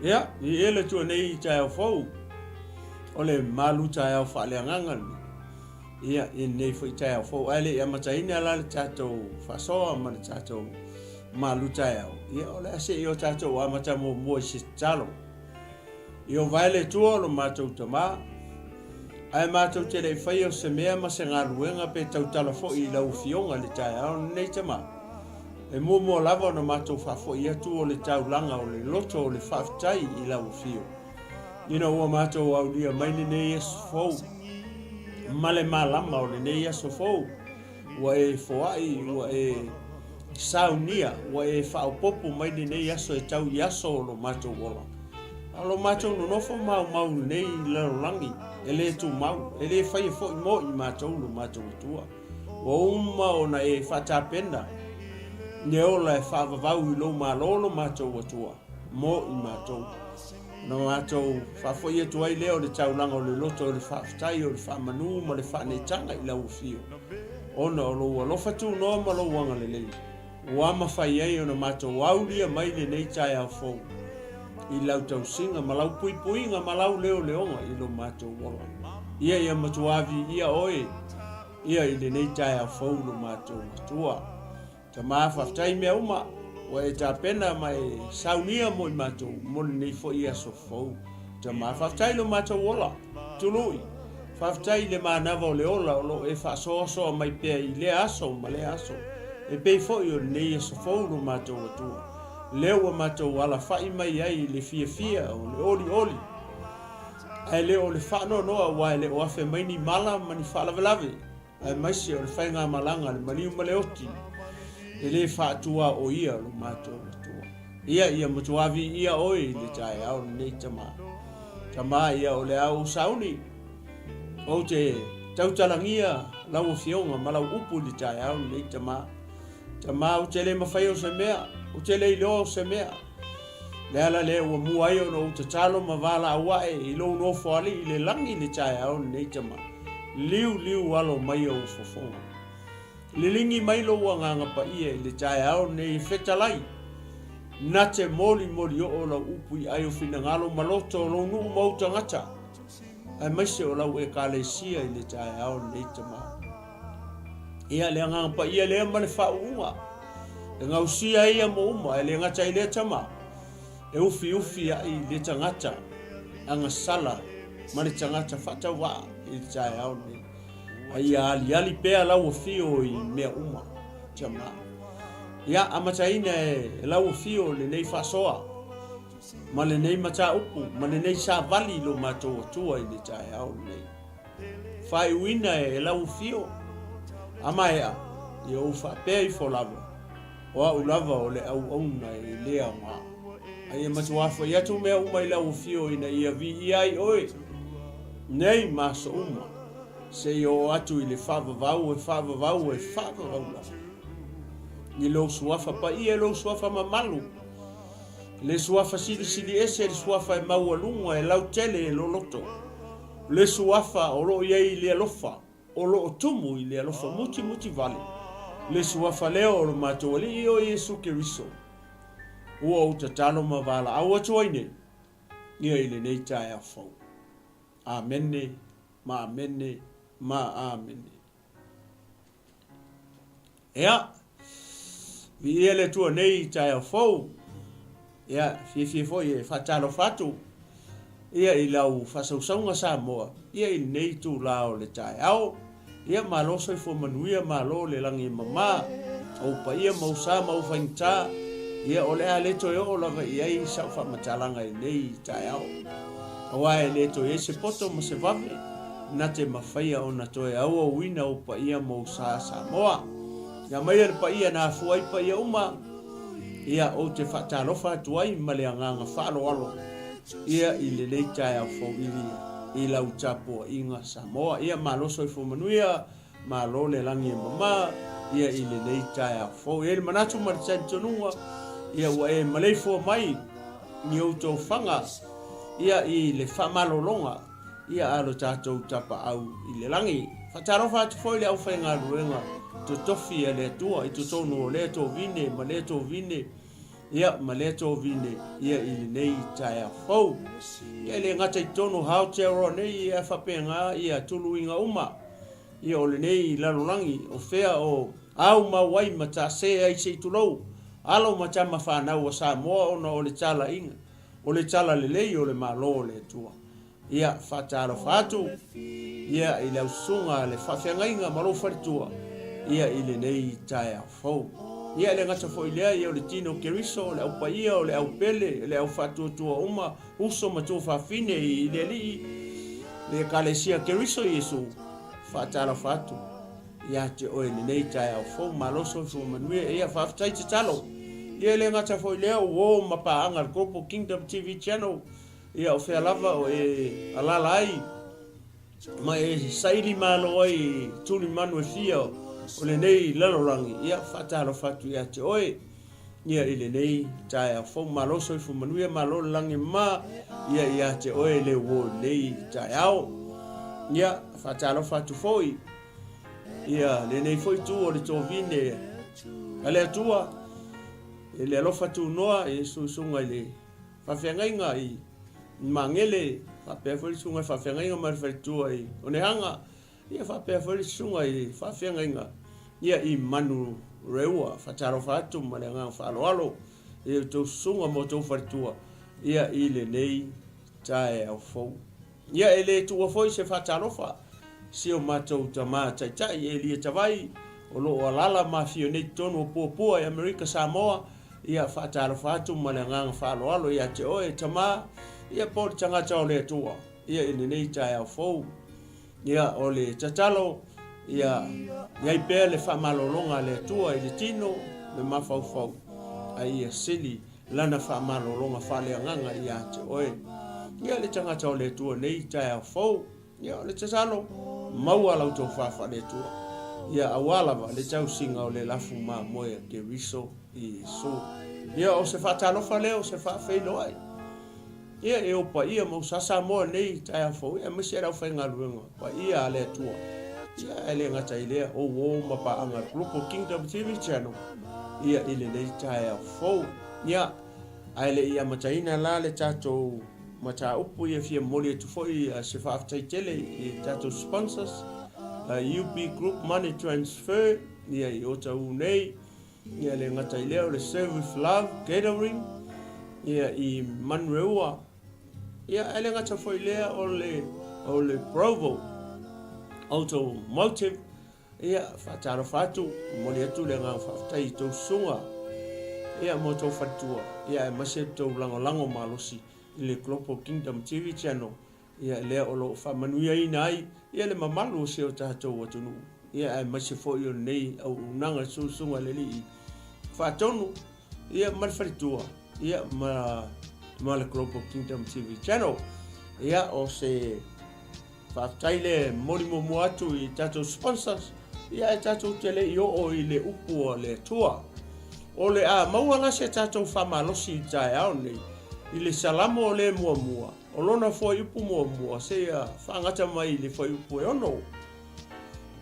Ia, viia le Atua nei i taeao fou, o le malu taeao faaleagaga lenei. Ia, i lenei foi taeao fou, ae le i amataina la le tatou faasoa ma le tatou malu taeao, ia, o le a se i o tatou amata muamua i se tatalo. Ieova e le Atua o lo matou Tama, ae matou te le i faia o se mea ma se galuega pe tautala foi i lau Afioga i le taeao lenei, Tama. E muamua lava ona matou faafoi atu o le taulaga o le loto o le faafetai i lau Afio, ina ua matou aulia mai lenei aso fou ma le malama o lenei aso fou. Ua e foai, ua e saunia, ua e faaopoopo mai lenei aso e tau i aso o lo matou ola. A o lo matou nonofo maumau i lenei lalolagi, e le tumau, e le faia foi mo i matou lo matou Atua. Ua uma ona e faatapena le ola e faavavau i lou Malo lo matou Atua mo i matou. Ona matou faafoi atu ai lea o le taulaga o le loto o le faafetai, o le faamanu ma le faaneetaga i lau afio, ona o lou alofa tunoa ma lou agalelei, ua mafai ai ona matou aulia mai lenei taeao fou i lau tausiga ma lau puipuiga ma lau leoleoga i lo matou ola. Ia ia matua viia oe ia i lenei taeao fou lo matou Atua. Tama, faafetai i mea uma ua e tapena ma e saunia mo i matou mo lenei foi aso fou. Tama, faafetai i lo matou ola tului. Faafetai i le manava o le ola o lo o e faasoasoa mai pea i lea aso ma lea aso, e pei foi o lenei aso fou lo matou Atua, lea ua matou alafai mai ai i le fiafia o le olioli, ae le o le faanoanoa aua e le o afe mai ni mala ma ni faalavelave. Aemaise o le faigamalaga a le maliu ma le oti, e le faatuaoia lo matou Atua. Ia, ia matua viia oe i le taeao lenei, Tama. Tama, ia o le a ou sauni, ou te tautalagia lau Afioga ma lau upu i le taeao lenei, Tama. Tama, ou te le mafaia o se mea, ou te le iloa o se mea. Le ala lea ua mua ai ona ou tatalo ma valaau ae i lou nofoalii i le lagi i le taeao lenei, Tama. Liuliu alo mai ou fofoga. Liligi mai lou Agaga Paia i le taeao lenei e fetalai. Na te molimoli oo lau upu i ai o finagalo ma loto o lou nuu ma ou tagata, aemaise o lau Ekalesia i le taeao lenei, Tama. Ia, le Agaga Paia lea ma le faauuga. E gausia ai ia mo uma, e le gata i lea tama, e ufiufi ai le tagata agasala ma le tagata faatauvaa i le taeao lenei. A ia aliali pea lau afio i mea uma, tama. Ia, amataina e lau afio lenei faasoa ma lenei mataupu ma lenei savali i lo matou Atua i le taeao lenei. Faaiuina e lau afio, a maea, ia ou faapea ifo lava, o au lava o le auauna e le aoga. A ia matua fai atu mea uma i lau afio ina ia viia ai oe nei ma aso uma, seia oo atu i le faavavau e faavavau e faavavau lava. I lou suafa paia, i lou suafa mamalu, le suafa silisili ese, le suafa e maualuga, e lautele, e loloto. Le suafa o lo o i ai i le alofa, o lo o tumu i le alofa mutimuti vale, le suafa lea o lo matou Alii o Iesu Keriso, ua ou tatalo ma valaau atu ai nei, ia i lenei taeao fou. Amene, ma amene, ma amene. Ea, viia le Atua nei i taeao fou. Ea, fiafia foi e faatalofa atu ia i lau faasausauga Samoa ia i lenei itula o le taeao. Ia, malo soifua manuia, malo le lagi e mama, ou paia ma ou sa ma ou faigata. Ia, o le a le toe oo lava i ai sau faamatalaga i lenei taeao. Aua e le toe i ai se poto ma se vave. Na te mafaia ona toe auauina ou paia ma ou sa Samoa. Ia maia le paia na afua ai paia uma, ia ou te faatalofa atu ai ma le agaga faaaloalo ia i lenei taeao fou i lau tapuaiga Samoa. Ia malo soifua manuia, malo le lagi e mama ia i lenei taeao fou. E i ai le manatu ma le talitonuga ia ua e maleifua mai i ou tofaga ia i le faamalologa Ia a lo tatou tapaau i le lagi. Faatalofa atu foi le aufaigaluega totofi a le Atua i totonu o lea tovine ma lea tovine. ia ma lea tovine ia i lenei taeao fou. Ia e le gata i totonu o Aotearoa nei ia ae faapena ia tuluiga uma ia o lenei lalolagi o fea o aumau ai ma tase ai se i tulou alo ma tama fanau a Samoa ona o le talaiga o le talalelei o le Malo o le Atua. Ia, faatalofa atu, ia, i le aususuga a le faafeagaiga ma lou faletua, ia, i lenei taeao fou. Ia, e le gata foi i lea, ia, o le tino o Keriso, o le au paia, o le au pele, o le au faatuatua uma, uso ma tuafafine i le Alii, le Ekalesia Keriso Iesu, faatalofa atu ia te oe i lenei taeao fou. Malo soifua manuia. Ia, faafetai tatalo. Ia, e le gata foi i lea, uo ma paaga a le Global Kingdom TV Channel, Ia, o fea lava o e alaala ai ma e saili malo ai i tulimanu e fia o lenei lalolagi, ia, faatalofa atu ia te oe, ia, i lenei taeao fou. Malo soifua manuia, malo le lagi ma, ia, ia te oe le uo i lenei taeao. Ia, faatalofa atu foi, ia, lenei foi itu o le tovine a le Atua, i le alofa tunoa i susuga i le Faafeagaiga i Magele, faapea foi le susuga i Faafeagaiga ma le faletua i Oneaga, ia faapea foi le susuga i Faafeagaiga ia i Manureua. Faatalofa atu ma le agaga faaaloalo i outou susuga ma outou faletua ia i lenei taeao fou. Ia e le tuua foi se faatalofa i si o matou tama taitai Elia Tavai o lo o alaala ma afio nei totonu o Puapua i Amerika Samoa, ia faatalofa atu ma le agaga faaaloalo ia te oe tama, ia po o le tagata o le Atua ia i lenei taeao fou. Ia o le tatalo ia i ai pea le faamalologa a le Atua i le tino, le mafaufau, a ia sili Lana faamalologa faaleagaga ia te oe. Ia le tagata o le Atua nei taeao fou, ia o le tatalo, maua lau tofa faale-Atua, ia auā lava le tausiga o le lafu mamoe a Keriso Iesu. Ia o se faatalofa lea o se faafeiloai. Ia e ou paia ma usa Samoa nei taeao fou, ia aemaise le aufaigaluega paia a le Atua. Ia ae le gata i lea, o uo ma paaga Global Kingdom TV Channel, ia i lenei taeao fou. Ia, ae le i amataina la le tatou mataupu, ia fia momoli atu foi se faafetai tele i tatou sponsors, UB Group Money Transfer, ia i Otahuhu nei, Ia le gata i lea o le Serve with Love Gathering ia i Manureua. Ia ae le gata foi lea o le o le Provo Automotive. Ia faatalofa atu, momoli atu le agaga faafetai i tou susuga ia mo tou faletua ia aemaise le tou lagolago malosi i le Global Kingdom TV Channel Ia lea o lo o faamanuiaina ai ia le mamalu o si o tatou atunuu, ia aemaise foi o lenei auaunaga susuga a le Alii Faatonu, ia ma le faletua, ia ma, ma le Global Kingdom TV Channel. Ia o se faafetai le momoli muamua atu i tatou sponsors, ia ae tatou te le i oo i le upu a le Atua. O le a maua la se tatou faamalosi i le taeao nei i le Salamo o le muamua, O lona fuaiupu muamua seia faagata mai i le fuaiupu e ono.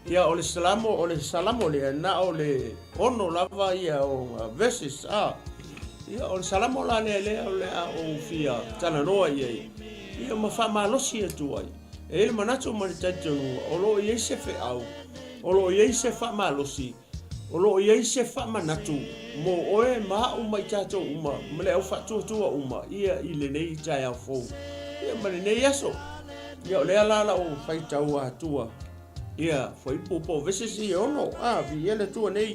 Ia, o le Salamo, o le Salamo lea, na o le ono lava ia o verses, a. Ia, o le Salamo la lea lea o le a ou fia talanoa i ai, ia ma faamalosi atu ai. E i ai le manatu ma le talitonuga, o lo o i ai se feau, o lo o i ai se faamalosi, O lo o i ai se faamanatu mo oe ma a'u ma i tatou uma ma le au faatuatua uma ia i lenei taeao fou ia ma lenei aso. Ia o lea la la'u faitau atua ia fuaiupu po o verses ia e ono, a, viia le Atua nei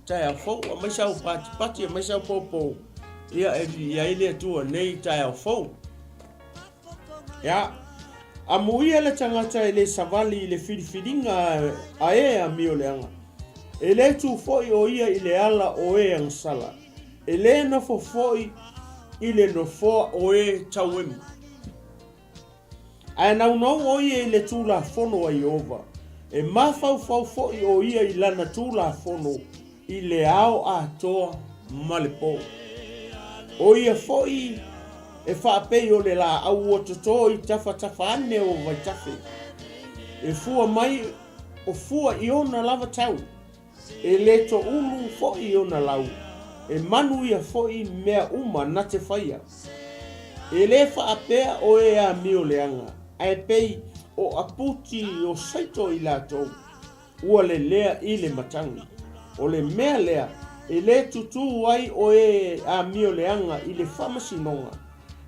taeao fou, aumai sau patipati, aumai sau poupou ia e viia ai le Atua nei taeao fou. Ia, amuia le tagata e le savali i le filifiliga a e amioleaga. E le tu foi o ia i le ala o e agasala, e le nofo foi i le nofoa o e tauemu. Ae naunau o ia i le Tulafono a Ieova, e mafaufau foi o ia i lana Tulafono i le ao atoa ma le po. O ia foi e faapei o le laau ua toto i tafatafa ane o vaitafe, e fua mai o fua i ona lava tau, e le toulu foi ona lau. E manuia foi mea uma na te faia. E lē faapea o e amio leaga, ae pei o aputi o saito i latou ua lelea i le matagi. O le mea lea e lē tutū ai o e amio leaga i le faamasinoga,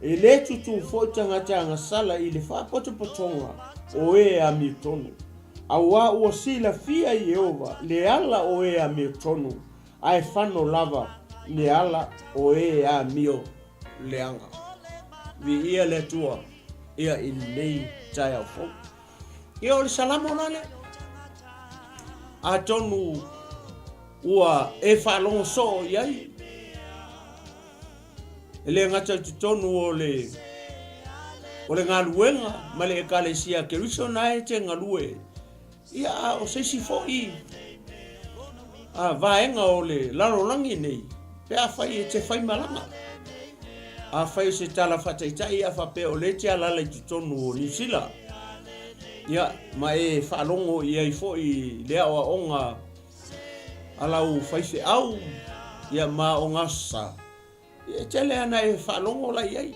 e lē tutū foi tagata agasala i le faapotopotoga o e amiotonu. Auā ua silafia e Ieova le ala o e amiotonu, ae fano lava le ala o e amio leaga. Viia le Atua ia i lenei taeao fou. Ia o le Salamo la lea. Atonu ua e faalogo soo i ai, e le gata i totonu o le o le galuega ma le Ekalesia Keriso na e te galue Ia, a o se isi foi vaega o le lalolagi nei, pe afai e te faimalaga, afai o se tala faataitai a faapea o lea e te alaala i totonu o Niu Sila, ia, ma e faalogo i ai foi i le aoaoga a lau faifeau, ia, ma o gasa, ia, e tele ana e faalogo la i ai.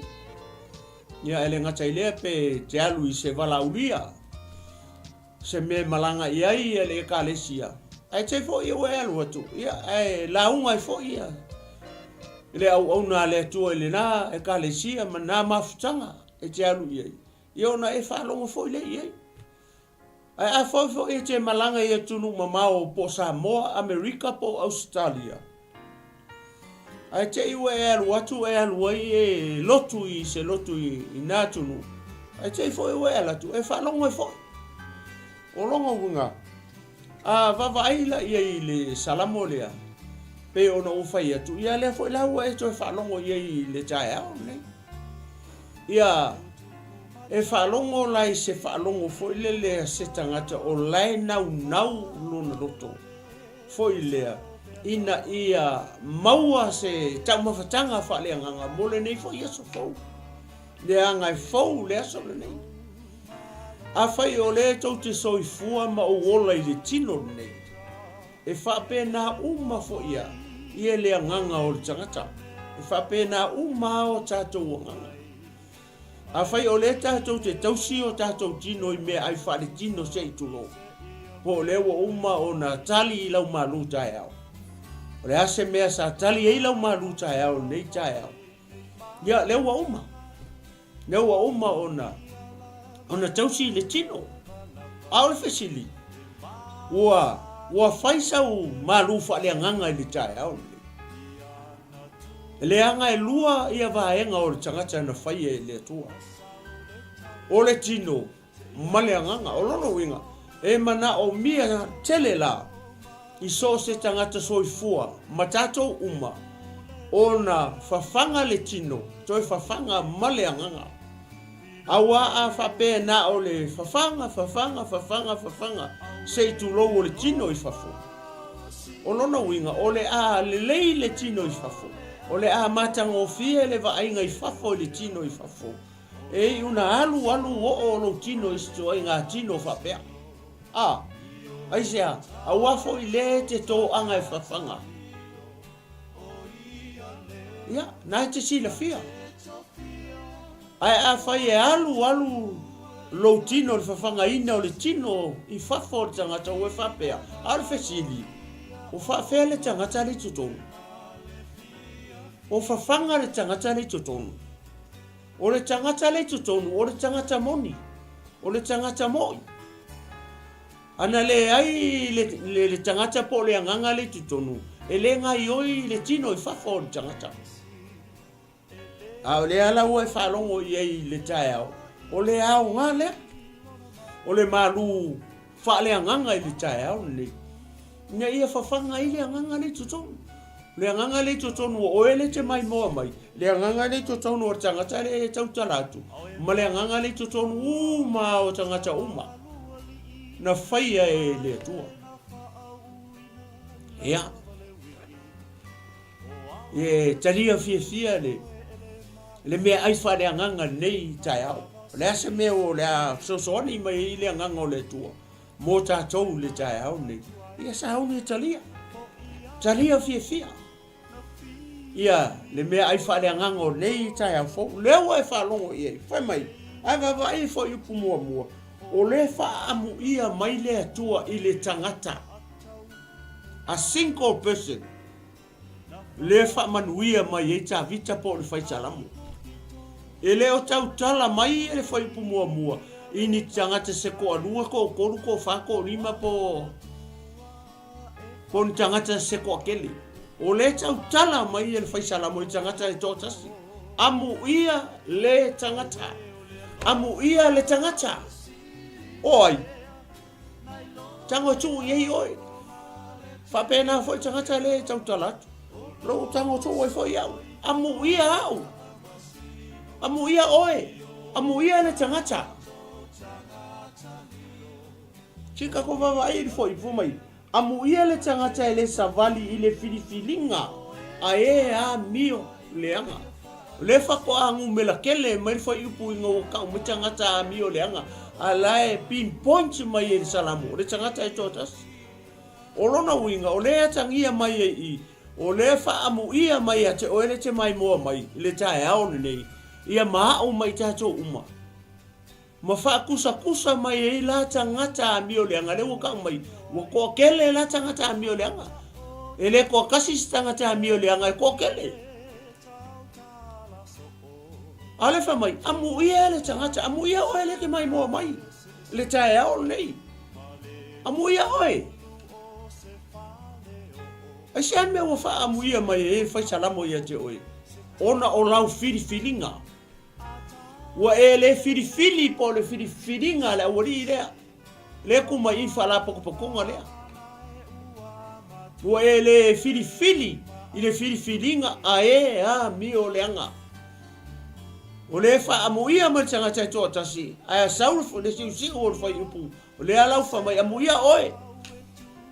Ia, e le gata i lea pe te alu i se valaaulia, se mea e malaga i ai le Ekalesia, ae te foi ua e alu atu, ia, ae lauga ai foi ia le auauna a le Atua i lena Ekalesia ma na mafutaga e te alu i ai, ia ona e faalogo foi lea i ai. Ae a foi foi e te malaga i atunuu mamao po o Samoa, Amerika po o Ausetalia, ae te i ua e alu atu e alu ai e lotu i se lotu i na atunuu, ae te i foi ua e alu atu e faalogo ai foi. O lona uiga, a vaavaai la i ai i le Salamo lea, pei ona ou fai atu, ia lea foi la ua e toe faalogo i ai i le taeao lenei. Ia, e faalogo la i se faalogo foi lele a se tagata o la e naunau lona loto foi lea ina ia maua se taumafataga faaleagaga mo lenei foi aso fou, leaga e fou le aso lenei. Afai o lea tou te soifua ma ou ola i le tino lenei, E faapena uma foi a ia le agaga o le tagata. E faapena uma a o tatou agaga. Afai o lea tatou te tausi o tatou tino i meaai faaletino se i tulou, po o lea ua uma ona tali i lau malu taeao. O le a se mea sa tali ai lau malu taeao i lenei taeao? Ia, lea ua uma. Lea ua uma ona ona tausi le tino. A o le fesili, ua ua fai sau malu faaleagaga i le taeao lenei? Leaga e lua ia vaega o le tagata na faia e le Atua. O le tino ma le agaga. O lona uiga, e manaomia tele la i so o se tagata soifua ma tatou uma ona fafaga le tino, toe fafaga ma le agaga. Auā a faapea na o le fafaga, fafaga, fafaga, fafaga se i tulou o le tino i fafo. O lona uiga, o le a lelei le tino i fafo, o le a matagofie le vaaiga i fafo i le tino i fafo, E iu na alu alu oo lou tino i se ituaiga tino faapea. A, aisea, aua foi lea e te toaga e fafaga. Ia, na e te silafia. Ae afai e alu alu lou tino i le fafagaina o le tino i fafo o le tagata ua e faapea, a o le fesili, ua faafea le tagata lea i totonu? Ua fafaga le tagata lea i totonu. O le tagata lea i totonu, o le tagata moni, o le tagata mo'i. Ana leai le, le, le tagata po o le agaga lea i totonu, e le gaioi le tino i fafo o le tagata. A o lea la ua e faalogo i ai i le taeao, o le aoga lea, o le malu faaleagaga i le taeao lenei, ina ia fafaga ai le agaga lea i totonu. Le agaga lea i totonu o oe lea e te maimoa mai, le agaga lea i totonu o le tagata lea e tautala atu, ma le agaga lea i totonu uma o tagata uma na faia e le Atua. Ia, e talia fiafia le, le meaai faaleagaga lenei taeao. O le a se mea o le a fesoasoani mai ai le agaga o le Atua mo tatou i le taeao lenei, ia sauni e talia. Talia fiafia. Ia le meaai faaleagaga o nei taeao fou, lea ua e faalogo i ai, fai mai, ae vaavaai foi upu muamua, o lea e faaamuia mai le Atua i le tagata, a single person, lea e faamanuia mai ai Tavita po o le Fai Salamo. E le o tautala mai le fuaiupu muamua i ni tagata se toalua, toatolu, toafa, toalima po o ni tagata se toatele. O lea e tautala mai le Fai Salamo i tagata e toatasi. Amuia le tagata. Amuia le tagata. O ai? Tago e tuu i ai oe. Faapena foi tagata lea e tautala atu. Lou tago tuu ai foi au. Amuia au. Amuia oe. Amuia le tagata. Tika ko vaavaai i le fuaiupu mai. Amuia le tagata e le savali i le filifiliga a e amio leaga. O lea faatoa numera tele mai le fuaiupu ina ua tau mai tagata amio leaga, a la e pinpoint mai e le Salamo, o le tagata e toatasi. O lona uiga, o lea e atagia mai ai i, o lea e faaamuia mai ia te oe le te maimoa mai i le taeao lenei, ia ma au ma i tatou uma. Ma faakusakusa mai ai la tagata amioleaga, lea ua tau mai, ua toatele la tagata amioleaga. E le toatasi se tagata amioleaga, e toatele. A o lea fai mai, amuia le tagata, amuia oe lea e te maimoa mai le taeao lenei. Amuia oe. Aisea mea ua faaamuia mai ai e fai salamo ia te oe? Ona o lau filifiliga. Ua e le filifili po o le filifiliga a le aualii lea, lea ku mai i faalapotopotoga lea. Ua e le filifili i le filifiliga a e amio leaga. O lea e faaamuia mai le tagata e toatasi, ae a sau le siusiu o le fuaiupu O lea la ua fai mai, Amuia oe,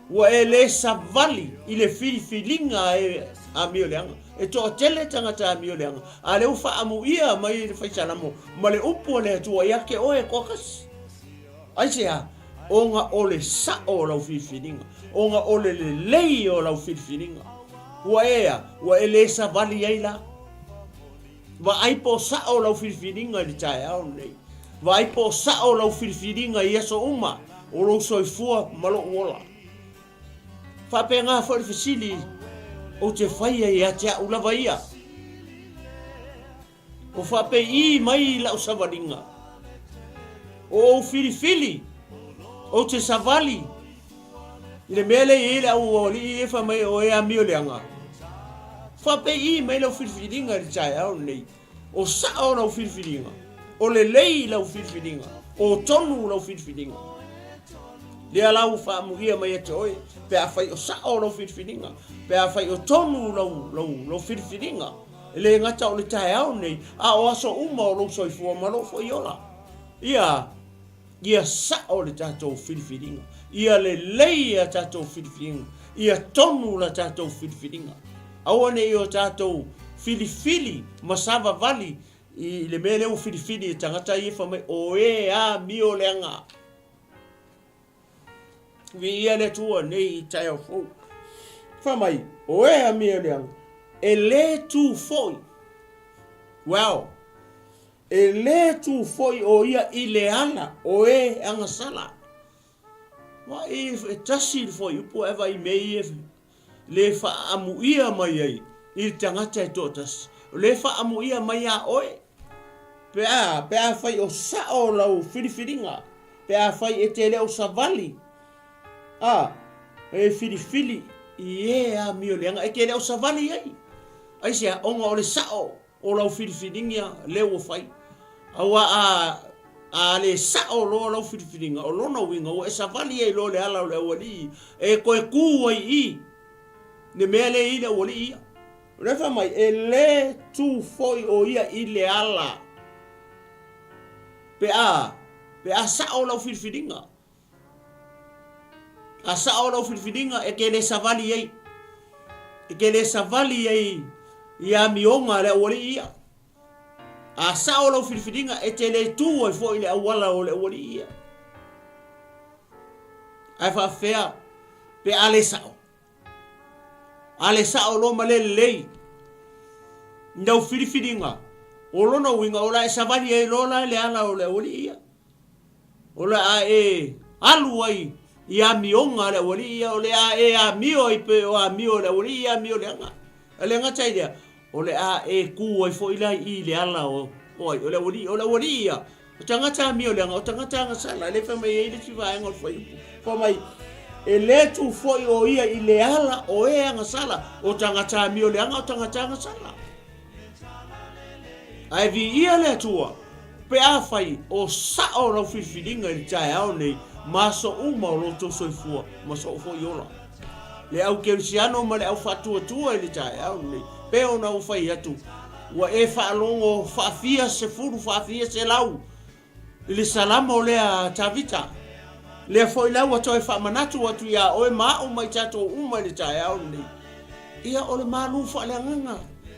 ua e le savali i le filifiliga e amioleaga. E toatele tagata amioleaga, a o lea ua faaamuia mai le Fai Salamo ma le upu a le Atua ia te oe e toatasi. Aisea? Ona o le sao o lau filifiliga, ona o le lelei o lau filifiliga. Ua e a? Ua e le savali ai la. Vaai po o sao lau filifiliga i le taeao lenei. Vaai po o sao lau filifiliga i aso uma o lou soifua ma lou ola. Faapena foi le fesili ou te faia ia te au lava ia. O faapei mai lau savaliga. O ou filifili, ou te savali I le mea lea e i ai le aualii e fai mai o e amio leaga, faapei mai lau filifiliga i le taeao lenei, o sao lau filifiliga, o lelei lau filifiliga, o tonu lau filifiliga. Lea la ua faamuia mai ia te oe, pe afai o sao lau filifiliga, pe afai o tonu lau, lau, lau filifiliga, e le gata o le taeao lenei, a o aso uma o lou soifua ma lou foi ola. Ia, Ia sao le tatou filifiliga, ia lelei a tatou filifiliga, ia tonu la tatou filifiliga. Aua ne i o tatou filifili ma savavali i le mea lea ua filifili e tagata ia fai mai, o e amio leaga. Viia le Atua nei i taeao fou. Fai mai, o e amio leaga, e le tu foi. Well, E le tu foi o ia i le ala o e agasala. Vaai e tasi le fuaiupu ae vaai i mea ia le faaamuia mai ai i le tagata e toatasi. O le faaamuia mai ia oe pe a, pe afai o sao lau filifiliga, pe afai e te le o savali, a, e filifili i e amioleaga e te le o savali ai. Aisea? Ona o le sao O lau filifiliga lea ua fai. Aua a, a le sao loa lau filifiliga, o lona uiga ua e savali ai loa le ala o le aualii e toe tu ai i le mea lea e i le aualii ia. O lea e fai mai, e le tu foi o ia i le ala pe a, pe a sao lau filifiliga. A sao lau filifiliga e te le savali ai, e te le savali ai i amioga a le aualii ia. A sao lau filifiliga e te le tu ai foi i le auala o le aualii ia. Ae faafefea pe a le sao? A le sao loa ma le lelei. i lau filifiliga, o lona uiga o le a e savali ai loa la i le ala o le aualii ia. O le a e alu ai i amioga a le aualii ia, o le a e amio ai pei o amio a le aualii ia amio leaga. E le gata i lea, o le a e ku ai foi la i i le ala o, o ai, o le aualii, o le aualii ia, o tagata amio leaga, o tagata agasala, e le fai mai ai le isi vaega o le fuaiupu. Fai mai, e le tu foi o ia i le ala o e agasala, o tagata amio leaga, o tagata agasala. Ae viia le Atua, pe afai o sao lau filifiliga i le taeao nei ma aso uma o lo outou soifua ma soo foi ola. Le au kerisiano ma le au faatuatua i le taeao lenei, pe ona ua fai atu, ua e faalogo faafia sefulu faafia selau I le Salamo lea a Tavita, lea foi la ua toe faamanatu atu iā oe ma a'u ma i tatou uma i le taeao lenei. Ia, o le malū faaleagaga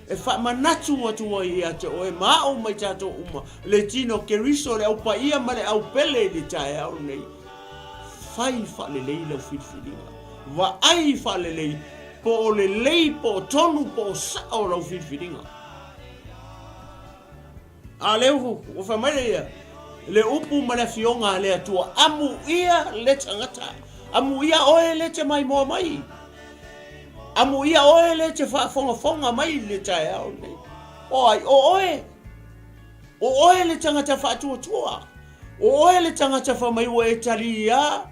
e faamanatu atu ai ia te oe ma a'u ma i tatou uma le tino Keriso, le au paia ma le au pele i le taeao lenei. Fai faalelei lau filifiliga. Vaai faalelei po o lelei po o tonu po o sa'o lau filifiliga. A lea ua fai mai le le upu ma le afioga a le Atua, amuia le tagata, amuia oe le te maimoa mai, amuia oe le te faafogafoga mai i le taeao lenei. O ai? O oe. O oe le tagata faatuatua. O oe le tagata fai mai ua e talia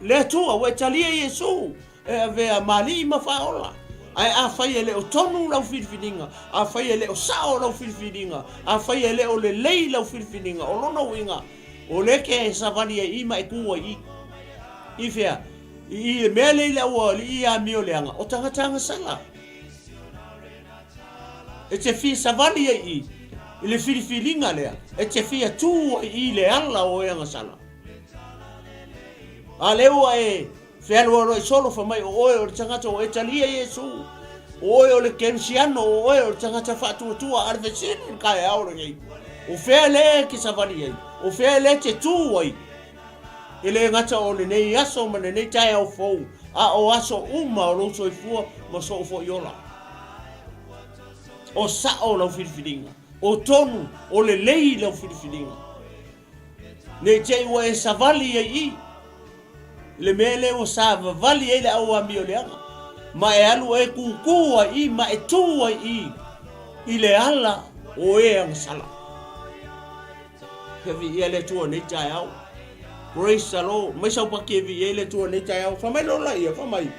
le Atua, ua e talia Iesu. E avea ma alii ma faaola. Ae afai e le o tonu lau filifiliga, afai e le o sao lau filifiliga, afai e le o lelei lau filifiliga, o lona uiga, o lea ke savali ai i ma e ku ai i. I fea? I i le mea lea i le aualii amio leaga, o tagata agasala. E te fia savali ai i, i le filifiliga lea, e te fia tu ai i le ala o e agasala. A lea ua e Fealualuai solo fai mai o oe o le tagata ua e talia Iesu, o oe o le kerisiano, o oe o le tagata faatuatua, a o le fesili i le taeao lenei, o fea lea e te savali ai? O fea lea e te tu ai? E le gata o lenei aso ma lenei taeao fou, a o aso uma o lou soifua ma sou foi ola. O sao lau filifiliga, o tonu, o lelei lau filifiliga. Ne i te i ua e savali ai i le mea lea ua savavali ai le au amioleaga, ma e alu e kūkū ai i ma e tū ai i i le ala o e agasala. Ia viia le Atua nei taeao. Praise the Lord. Mai sau paki e viia le Atua nei taeao. Fai mai lola ia, fai mai.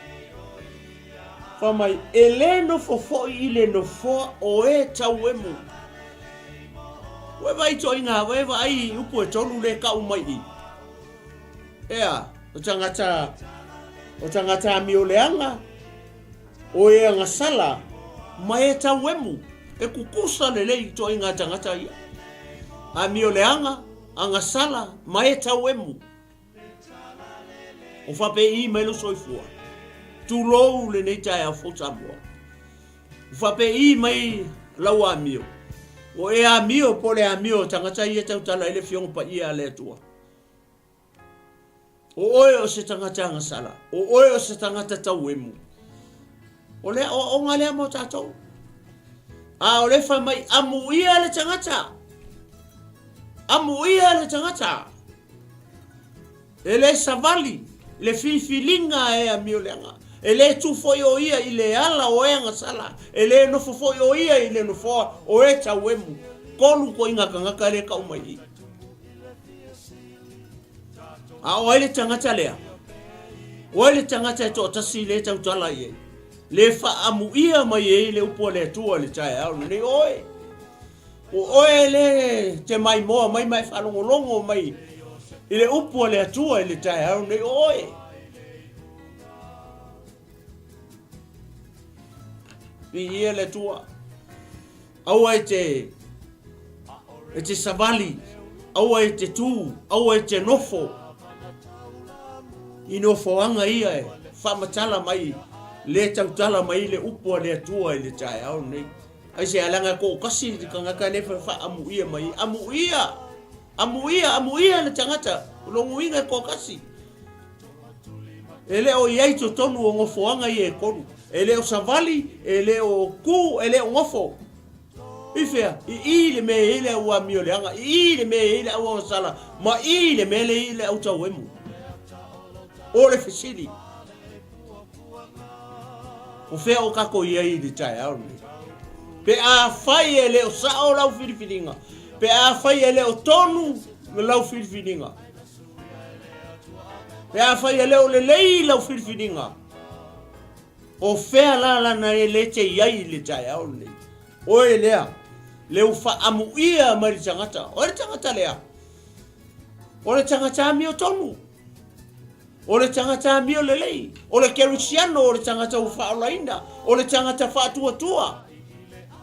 Fai mai, e le nofo foi i le nofoa o e tauemu. Ua e vaai itoaiga, ua e vaai i upu e tolu le kau mai i. Ea, o tagata, o tagata amioleaga, o e agasala, ma e tauemu, e kukusa lelei itoaiga tagata ia. Amioleaga, agasala, ma e tauemu. O faapei mai lou soifua. Tulou lenei taeao fou Samoa. O faapei mai lau amio. O e amio po o le amio o tagata ia tautala ai le Afioga Paia a le Atua. O oe o se tagata agasala. O oe o se tagata tauemu. O le aoaoga lea mo tatou. A o le fai mai amuia le tagata. Amuia le tagata. E le savali le filifiliga e amioleaga. E le tu foi o ia i le ala o e agasala. E le nofo foi o ia i le nofoa o e tauemu. Kolu koiga tagata le kau mai i. A o ai le tagata lea? O ai le tagata e toatasi le tautala i ai? Le faaamuia mai ai le upu a le Atua i le taeao lenei, oe. O oe le te maimoa mai ma e faalogologo mai i le upu a le Atua i le taeao nei, o oe. Viia le Atua. Aua e te e te savali, aua e te tū, aua e te nofo i nofoaga ia e faamatala mai le tautala mai le upu a le Atua i le taeao nei. Aisea, leaga e toatasi le tagata lea e faaamuia mai. Amuia! Amuia, amuia le tagata. O lona uiga e toatasi. E le o i ai totonu o nofoaga ia e tolu. E le o savali, e le o tu, e le o nofo. I fea? I i le mea e i ai le au amioleaga, i i le mea e i ai le au agasala, ma i le mea lea e i ai le au tauemu. O le fesili, o fea o tatou i ai i le taeao lenei? Pe afai e le o sao lau filifiliga, pe afai e le o tonu lau filifiliga, pe afai e le o lelei lau filifiliga, o fea la lana e le te i ai i le taeao lenei? Oe lea, le ua faaamuia mai le tagata. O ai le tagata lea? O le tagata amiotonu. O le tagata amio lelei. O le kerisiano, o le tagata ua faaolaina. O le tagata faatuatua.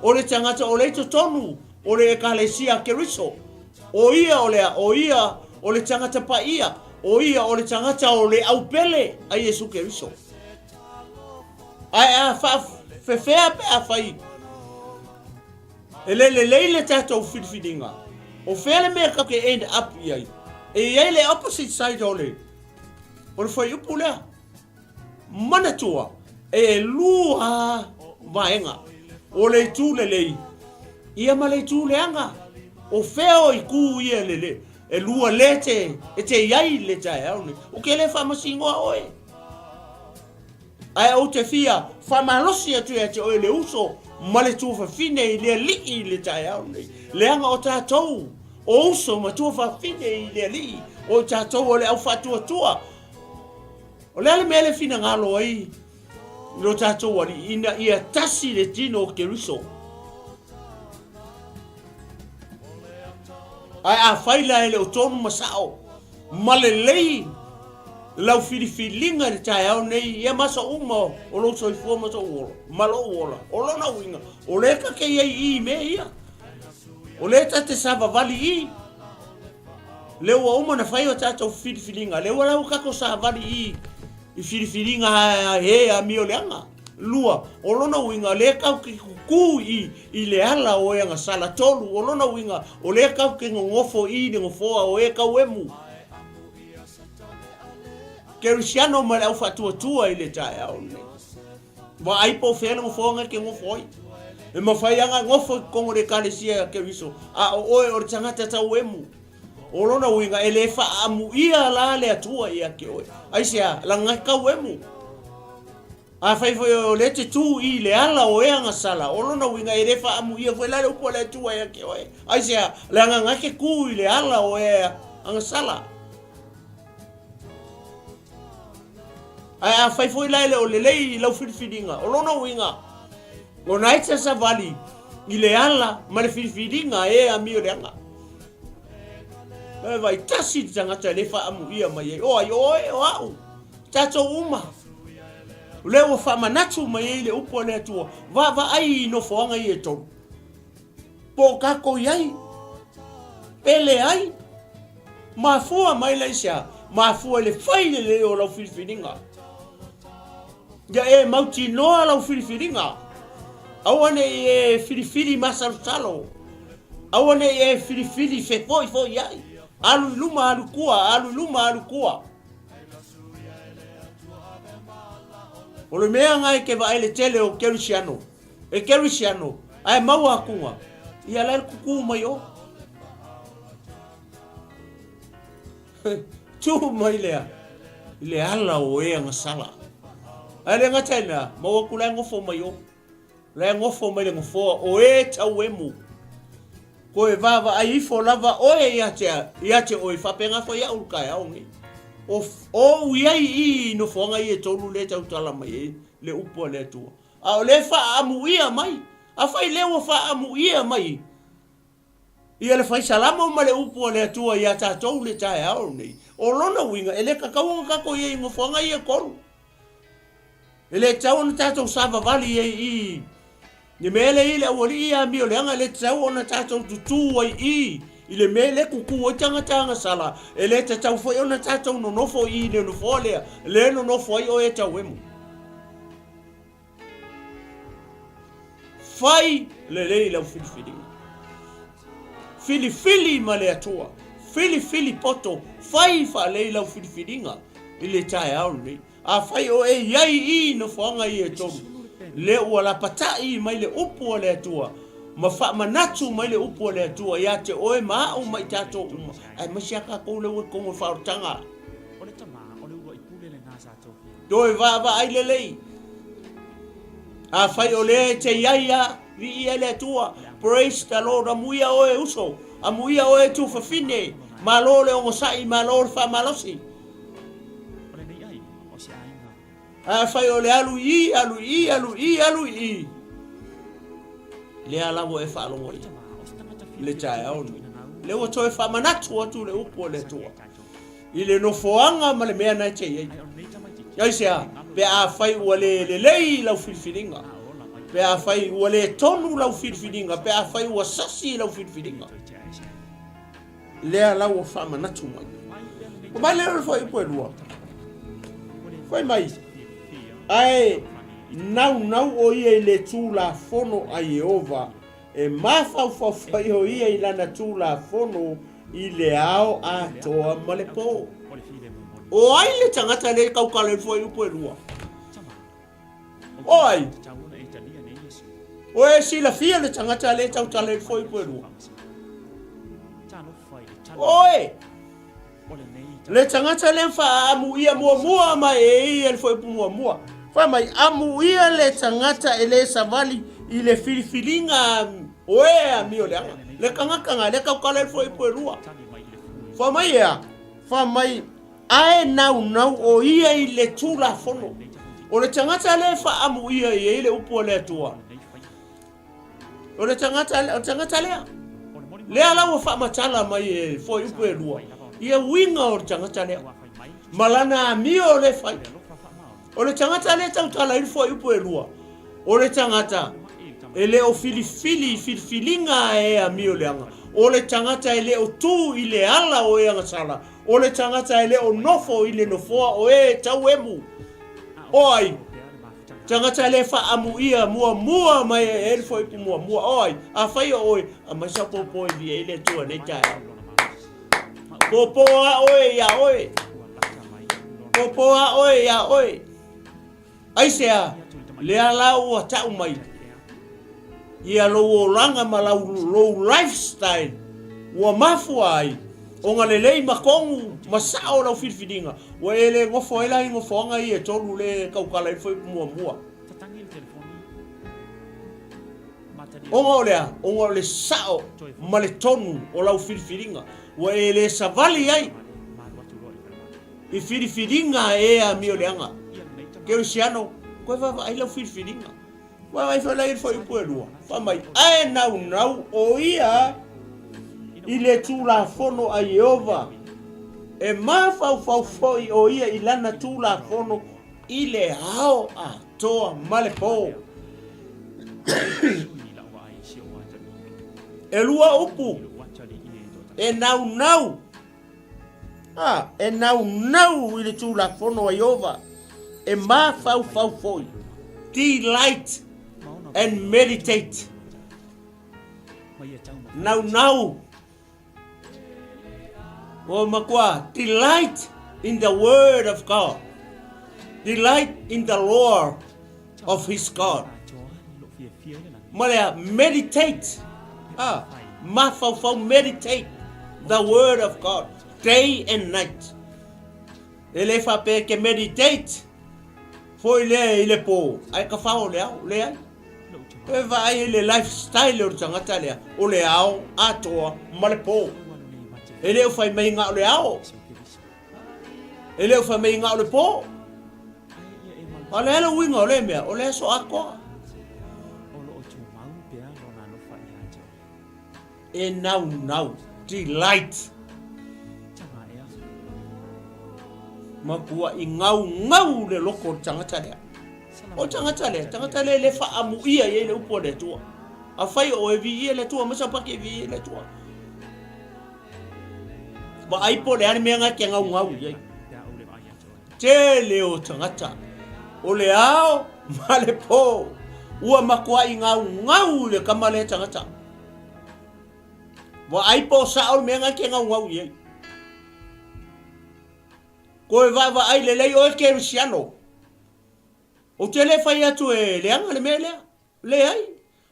O le tagata o lea i totonu o le Ekalesia a Keriso. O ia o le a? O ia o le tagata paia. O ia o le tagata o le aupele a Iesu Keriso. Ae a faafefea pe afai e le lelei le tatou filifiliga, o fea le mea tatou te end up i ai? E i ai le opposite side o le o le fuaiupu lea. Manatua, e lua vaega, o le itu lelei ia ma le itu leaga. O fea o itu ia lele, e lua le te, e te i ai le taeao nei. Ou te le faamasinoa oe. Ae ou te fia faamalosi atu ia te oe le uso ma le tuafafine i le Alii i le taeao lenei, leaga o tatou o uso ma tuafafine i le Alii, o i tatou o le au faatuatua. O le a le mea le finagalo ai lo tatou Alii ina ia tasi le tino o Keriso? Ae afai la e le o tonu ma sao ma lelei lau filifiliga i le taeao nei, ia ma aso uma o lou soifua ma sou ola, ma lou ola. O lona uiga, o lea ta te i ai i i mea ia. O lea ta te savavali i. Lea ua uma na fai o tatou filifiliga, lea ua la ua tatou savali i i filifiliga he amioleaga. Lua, o lona uiga, o lea tatou te kukū i, i le ala o e agasala. Tolu, o lona uiga, o lea tatou te nonofo i le nofoa o e tauemu. Kerisiano ma le au faatuatua i le taeao lenei. Vaai po o fea le nofoaga e te nofo ai. E mafai lava ona nofo i totonu o le Ekalesia a Keriso, a o oe o le tagata tauemu. O lona uiga, e le faaamuia la le Atua ia te oe. Aisea? Leaga e tauemu. Afai foi o lea e te tu i le ala o e agasala, o lona uiga e le faaamuia foi la le upu a le Atua ia te oe. Aisea? Leaga na te tu i le ala o e agasala. Ae afai foi la e le o lelei i lau filifiliga, o lona uiga, o na e te savali i le ala ma le filifiliga e amioleaga. E vai tasi le tagata e le faaamuia mai ai, o ai oe, o au, tatou uma. O lea ua faamanatu mai ai le upu a le Atua, vaavaai i nofoaga ia e tolu. Po o tatou i ai, pe leai. Mafua mai la i se a? Mafua i le fai lelei o lau filifiliga. Ia e mautinoa lau filifiliga. Aua ne i e filifili masalosalo. Aua ne i e filifili fefoifoiai. Alu i luma, alu i tua, alu i luma, alu i tua. O le mea na e te vaai le tele o Kerisiano, e Kerisiano, ae maua atuga, ia la e kuku mai o. Tu mai lea i le ala o e agasala. Ae le gata i mea, maua atu la e nofo mai o. La e nofo mai le nofoa o e tauemu. Koe vaavaai ifo lava oe ia te, ia te oe, faapena foi au i le taeao nei. O, o ou i ai i i nofoaga ia e tolu lea e tautala mai ai le upu a le Atua. A o lea e faaamuia mai. Afai lea ua faaamuia mai ia le fai salamo ma le upu a le Atua ia tatou i le taeao nei, o lona uiga e le tatau ona tatou i ai i nofoaga ia e tolu. E le tatau ona tatou savavali ai i le mea lea i le aualii ia amioleaga, e le tatau ona tatou tutū ai i i le mea lea tutū ai tagata agasala, e le tatau foi ona tatou nonofo i le nofoa lea, lea nonofo ai oe e tauemu. Fai lelei lau filifiliga. Filifili ma le Atua. Filifili poto. Fai faalei lau filifiliga i le taeao lenei. Afai o e i ai i nofoaga ia e tolu, lea ua lapatai mai le upu a le Atua. ma faamanatu mai le upu a le Atua ia te oe ma au ma i tatou uma, aemaise a tatou lea ua i totonu o le faaolataga. Toe vaavaai lelei. Afai o lea e te i ai a, viia le Atua. Praise the Lord. Amuia oe e uso. Amuia oe e tuafafine. Malo le onosai, malo le faamalosi. Afai o le alu i i, alu i i, alu i i, alu i i, lea lava e faalogo ai le taeao lenei. Lea ua toe faamanatu atu le upu a le Atua i le nofoaga ma le mea na e te i ai. Aisea? Pe afai ua le lelei lau filifiliga, pe afai ua le tonu lau filifiliga, pe afai ua sasi lau filifiliga, lea la ua faamanatu mai. O mai lea o le fuaiupu e lua. Fai mai, ae naunau o ia i le Tulafono a Ieova, e mafaufau foi o ia i lana Tulafono i le ao atoa ma le po. O ai le tagata lea e tautala i le fuaiupu e lua? O ai? O e silafia le tagata lea e tautala i le fuaiupu e lua? Oe! Le tagata lea faaamuia muamua mai e ia le fuaiupu muamua. Fai mai, amuia le tagata e le savali i le filifiliga o e amioleaga. Le tagata na lea tautala i le fuaiupu e lua. Fai mai ea? Fai mai, Ae naunau o ia i le Tulafono. O le tagata lea e faaamuia i ai le upu a le Atua, o le tagata, o le tagata lea. Lea la ua faamatala mai e fuaiupu e lua, ia uiga o le tagata lea, ma lana amio lea e fai. O le tagata lea e tautala ai le fuaiupu e lua, o le tagata e le o filifili i filifiliga a e amio leaga, o le tagata e le o tu i le ala o e agasala, o le tagata e le o nofo i le nofoa o e tau emu. O ai? Tagata e le faaamuia muamua mai e le fuaiupu muamua. O ai? Afai o oe, aumai sau pōpō e viia ai le Atua i lenei taeao. Pōpō a oe iā oe. Pōpō a oe iā oe. Aisea? Lea la ua tau mai ia lou olaga ma lau, lou lifestyle ua mafua ai ona lelei ma tonu ma sao lau filifiliga, ua e le nofo ai la i nofoaga ia e tolu lea e tautala ai le fuaiupu muamua. Ona o le a? Ona o le sao ma le tonu o lau filifiliga ua e le savali ai i filifiliga e amioleaga. Kerisiano, koe vaavaai lau filifiliga. Vaavaai foi la i le fuaiupu e lua, fai mai, Ae naunau o ia i le Tulafono a Ieova, e mafaufau foi o ia i lana Tulafono i le ao atoa ma le po. E lua upu, e naunau Ā, e naunau i le Tulafono a Ieova, e mafaufau foi. Delight and meditate. Naunau. Ua matua delight in the word of God. Delight in the law of his God. Ma lea, meditate, ā, mafaufau, meditate the word of God day and night. E le faapea e te meditate foi lea i le pō, ae ka fao le ao, leai. E vaai i le lifestyle o le tagata lea, o le ao atoa ma le pō. E le o fai mai na o le ao. E le o fai mai na o le pō. A o le a le uiga o lea mea? O le aso atoa. E naunau, delight. Matuaʻi gaugau le loko o le tagata lea. O le tagata lea, tagata lea e le faaamuia i ai le upu a le Atua. Afai o oe e viia le Atua, aumai sau paki e viia le Atua. Vaai po o le a le mea na e te gaugau i ai. Tele o tagata, o le ao ma le po, ua matuai gaugau i le tama lea tagata. Vaai po o sao le mea na e te gaugau i ai. Koe vaavaai lelei oe Kerisiano. Ou te le fai atu e leaga le mea lea. Leai.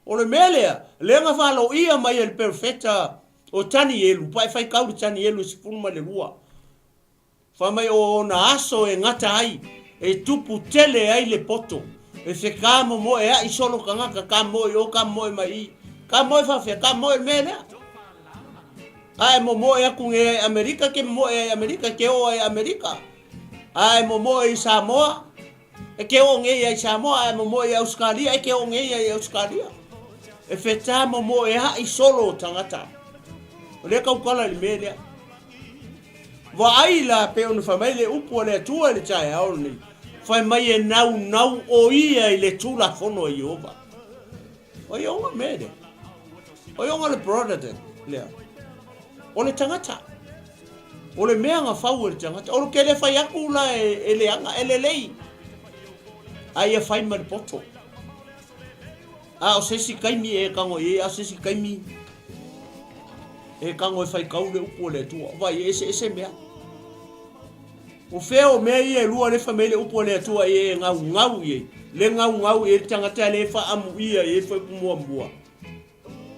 O le mea lea, lea na faaloia mai e le perofeta o Tanielu, pa e faitau le Tanielu e 12. Fai mai o ona aso e gata ai, e tupu tele ai le poto, e feka momoe aʻi solo tagata, ka moe i o, ka moe mai i. Ka moe faafefea, ka moe i le mea lea. A e momoe aku nei ai Amerika, ke momoe ai Amerika, ke oo ai Amerika. A e momoe i Samoa, E ke oo nei ia i Samoa ae momoe i Ausekalia, e ke oo nei ia i Ausekalia. E whetā momoe haʻi solo o tangata. O lea tautala i le mea lea. Vaai la pei ona fai mai le upu a le Atua i le taeao lenei, fai mai e naunau o ia i le Tulafono a Ieova. O ia ona mea lea. O ia ona le product lea. O le tagata. O le mea na fau e le tagata. O le tele fai atu la e leaga, e lelei. A ia fai ma le poto. A o se isi taimi e tago i ai, a o se isi taimi e tago e faitau le upu a le Atua. Vaai, e eseese mea. O fea o mea ia e lua lea e fai mai ai le upu a le Atua ia e gaugau i ai, le gaugau i ai le tagata lea e faaamuia i ai le fuaiupu muamua.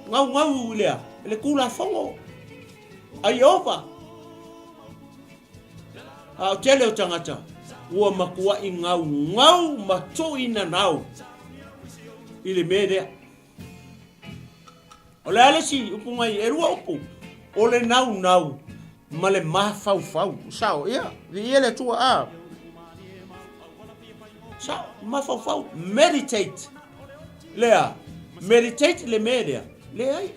Gaugau i le a? I le Tulafono a Ieova. A o tele o tagata ua matuaʻi gaugau ma tuuinanau i le mea lea. O le a le isi upu mai? E lua upu. O le naunau ma le mafaufau. Sao, ia, viia le Atua, a. Sao, mafaufau, meditate. Lea, meditate le mea lea. Leai,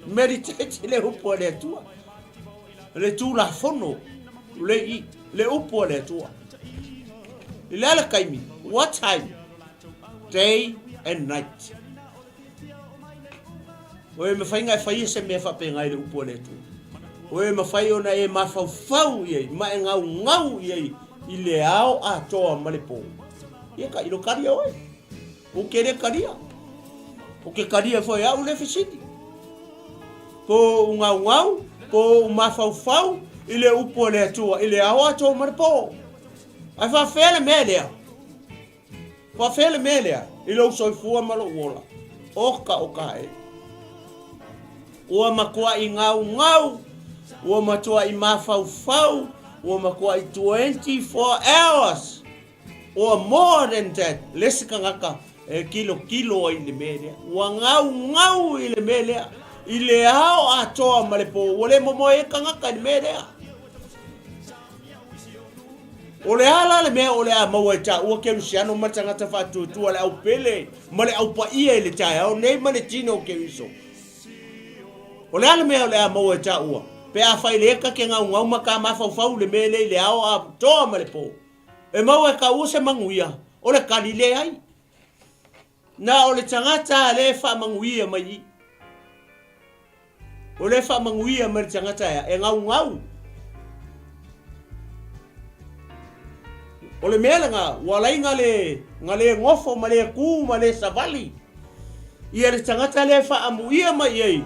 meditate le upu a le Atua. Le Tulafono, le i, le upu a le Atua. I le a le taimi? What time? Day and night. O e mawhai nga e whai e se mea whapenga i le upu a le Atua. O e mawhai ona e mafaufau i ai, ma e ngau ngau i ai, i le ao atoa ma le pō. Ia ka ilo karia oe. O ke le karia. O ke karia foi au le fesili. Po u ngau ngau, po u mafaufau i le upu a le Atua, i le ao atoa ma le pō. Ai whawhea le mea lea. Faafefea le mea lea i lou soifua ma lou ola? Oka oka e. Ua matuaʻi gaugau, ua matuaʻi mafaufau, ua matuaʻi 24 hours or more than that le isi tagata e kilokilo ai i le mea lea. Ua gaugau i le mea lea i le ao atoa ma le po. Ua le momoe ai tagata i le mea lea. O le a la le mea o le a maua e taua Kerisiano ma le tagata faatuatua le aupele ma le aupaia i le taeao nei ma le tino o Keriso? O le a le mea o le a maua e taua pe afai lea ta te gaugau ma ta mafaufau i le mea lea i le ao atoa ma le po? E maua e taua se manuia? O le tali, leai. Na o le tagata lea e faamanuia mai i. O lea e faamanuia mai le tagata ea, e gaugau. O le mea lena, ua alai na le, na le nofo ma le tu ma le savali ia le tagata lea e faaamuia mai i ai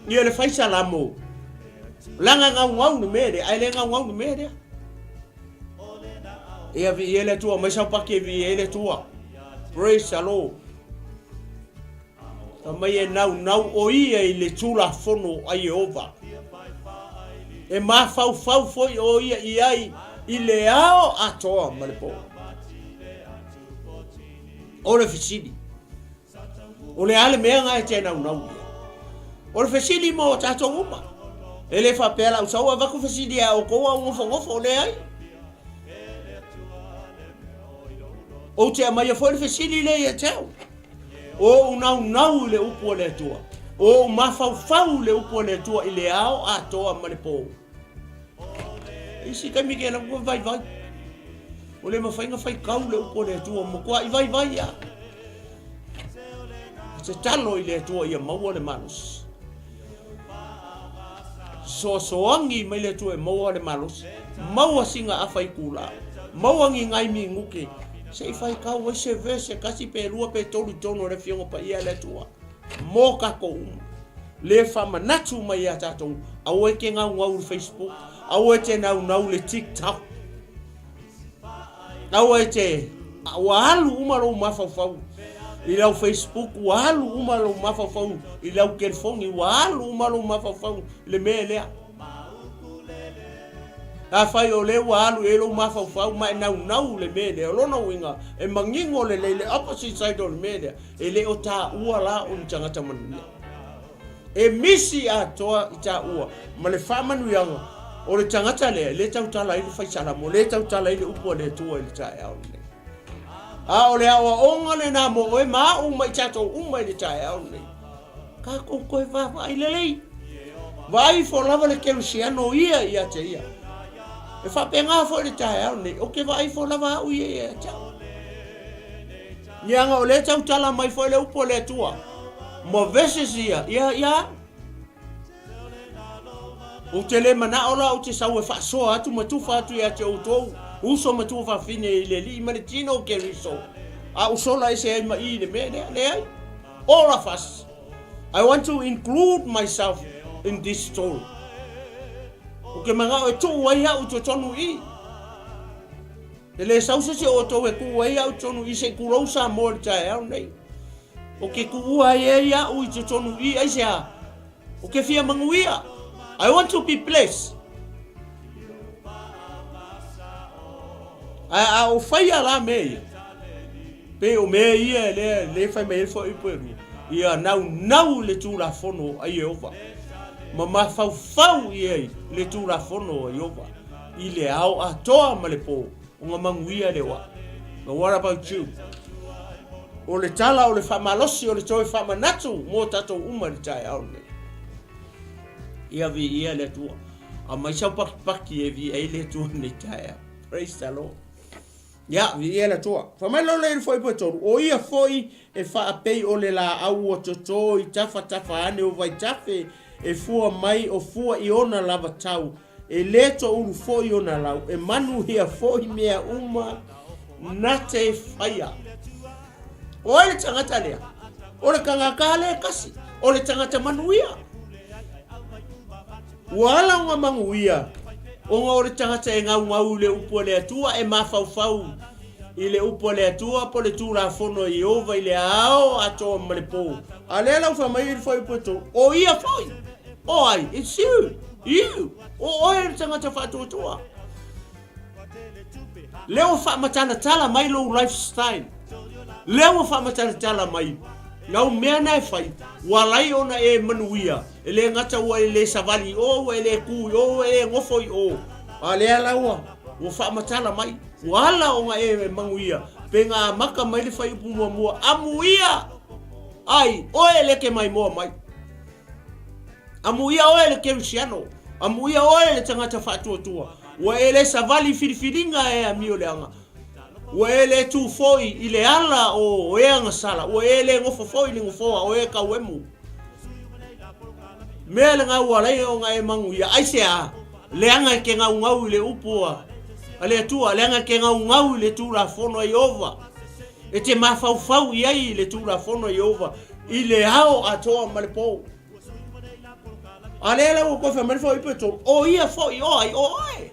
ia le fai salamo. Leaga e gaugau le mea lea, ae le gaugau le mea lea. Ia viia le Atua, mai saupaki e viia ai le Atua. Praise the Lord. Fai mai e naunau o ia i le Tulafono a Ieova. E mafaufau foi o ia i ai i le ao atoa ma le po. O le fesili, o le a le mea na e te naunau i ai? O le fesili mo tatou uma. E le faapea lau sau avatu fesili ia outou a ou nofonofo, leai. Ou te aumaia foi le fesili lea ia te au. O ou naunau i le upu a le Atua. O ou mafaufau i le upu a le Atua i le ao atoa ma le po. Isi taimi ke lau vaivai. O le mawhai nga whaikau le upu a le Atua, matuaʻi vaivai a. Tatalo i le Atua ia maua le malosi. Soasoagi mai le Atua e maua le malosi. Maua sina afa itulā. Maua ni nai minute se i faitau ai se verse e tasi pe lua pe tolu i totonu o le Afioga Paia a le Atua mo tatou uma. Le faamanatu mai ia tatou, aua e te naunau i le Facebook, aua e te naunau i le TikTok. Aua e te, ua alu uma lou mafaufau. I lau Facebook ua alu uma lou mafaufau i lau telefoni ua alu uma lou mafaufau i le mea lea. Afai o lea ua alu i ai lou mafaufau ma e naunau i le mea lea, o lona uiga e manino lelei le opposite side o le mea lea, e le o taua la o ni tagata manuia. E misi atoa i taua ma le faamanuiaga o le tagata lea e le tautala ai le fai Salamo, le tautala ai le upu a le Atua i le taeao lenei. A o le aoaoga lena mo oe ma au ma i tatou uma i le taeao lenei. Tatou toe vaavaai lelei. Vaai ifo lava le kerisiano ia ia te ia. E faapena foi le taeao lenei, ou te vaai ifo lava au ia ia te au. Leaga o lea e tautala mai foi le upu a le Atua ma verses ia, ia, ia. Ou te le manao la ou te sau e faasoa atu ma tufa atu ia te outou, uso ma tuafafine i le Alii ma le Tino o Keriso, a ou sola ese ai ma i i le mea lea. Leai. All of us. I want to include myself in this story. Ou te manao e tuu ai au i totonu i i. E le sau se isi o outou e tuu ai au i totonu i i se i tulou Samoa i le taeao lenei. Ou te tuua ai ai au i totonu i i, aisea? Ou te fia manuia. I want to be blessed. Ae a ou faia la mea ia, pei o mea ia lea lea fai mai ai le fuaiupu e lua, ia naunau i le Tulafono a Ieova, ma mafaufau i ai i le Tulafono a Ieova i le ao atoa ma le po, ona manuia lea o au. But what about you? O le tala o le faamalosi o le toe faamanatu mo tatou uma i le taeao lenei. Ia viia le Atua. Aumai sau pakipaki e viia ai le Atua i lenei taeao. Praise the Lord. Ia, viia le Atua. Fai mai loa le i le fuaiupu e tolu, o ia foi e faapei o le laau ua toto i tafatafa ane o vaitafe e fua mai o fua i ona lava tau, e le toulu foi ona lau, e manuia foi mea uma na te faia. O ai le tagata lea? O le tagata lea e kasi, o le tagata manuia. Ua ala ona manuia, ona o le tagata e gaugau i le upu a le Atua, e mafaufau i le upu a le Atua po o le Tulafono a Ieova i le ao atoa ma le po. A lea la ua fai mai i le fuaiupu e tolu, o ia foi, o ai? It's you, you, o oe le tagata faatuatua. Lea ua faamatalatala mai lou lifestyle. Lea ua faamatalatala mai lau mea na e fai, ua ala ai ona e manuia, e le gata ua e le savali i o, ua e le tu i o, ua e le nofo i o, a lea la ua, ua faamatala mai, ua ala ona e manuia, pe na amata mai le fuaiupu muamua, amuia ai oe e leke maimoa mai. Amuia oe le kerisiano, amuia oe le tagata faatuatua, ua e le savali i filifiliga e amioleaga, ua e le tu foi i le ala o e agasala, ua e le nofo foi i le nofoa o e tauemu. Mea lena ua ala ai ona e manuia, aisea? Leaga e te gaugau i le upu a le Atua, leaga e te gaugau i le Tulafono a Ieova, e te mafaufau i ai i le Tulafono a Ieova i le ao atoa ma le po. A lea la ua toe fai mai le fuaiupu e tolu, o ia foi, o ai, o oe,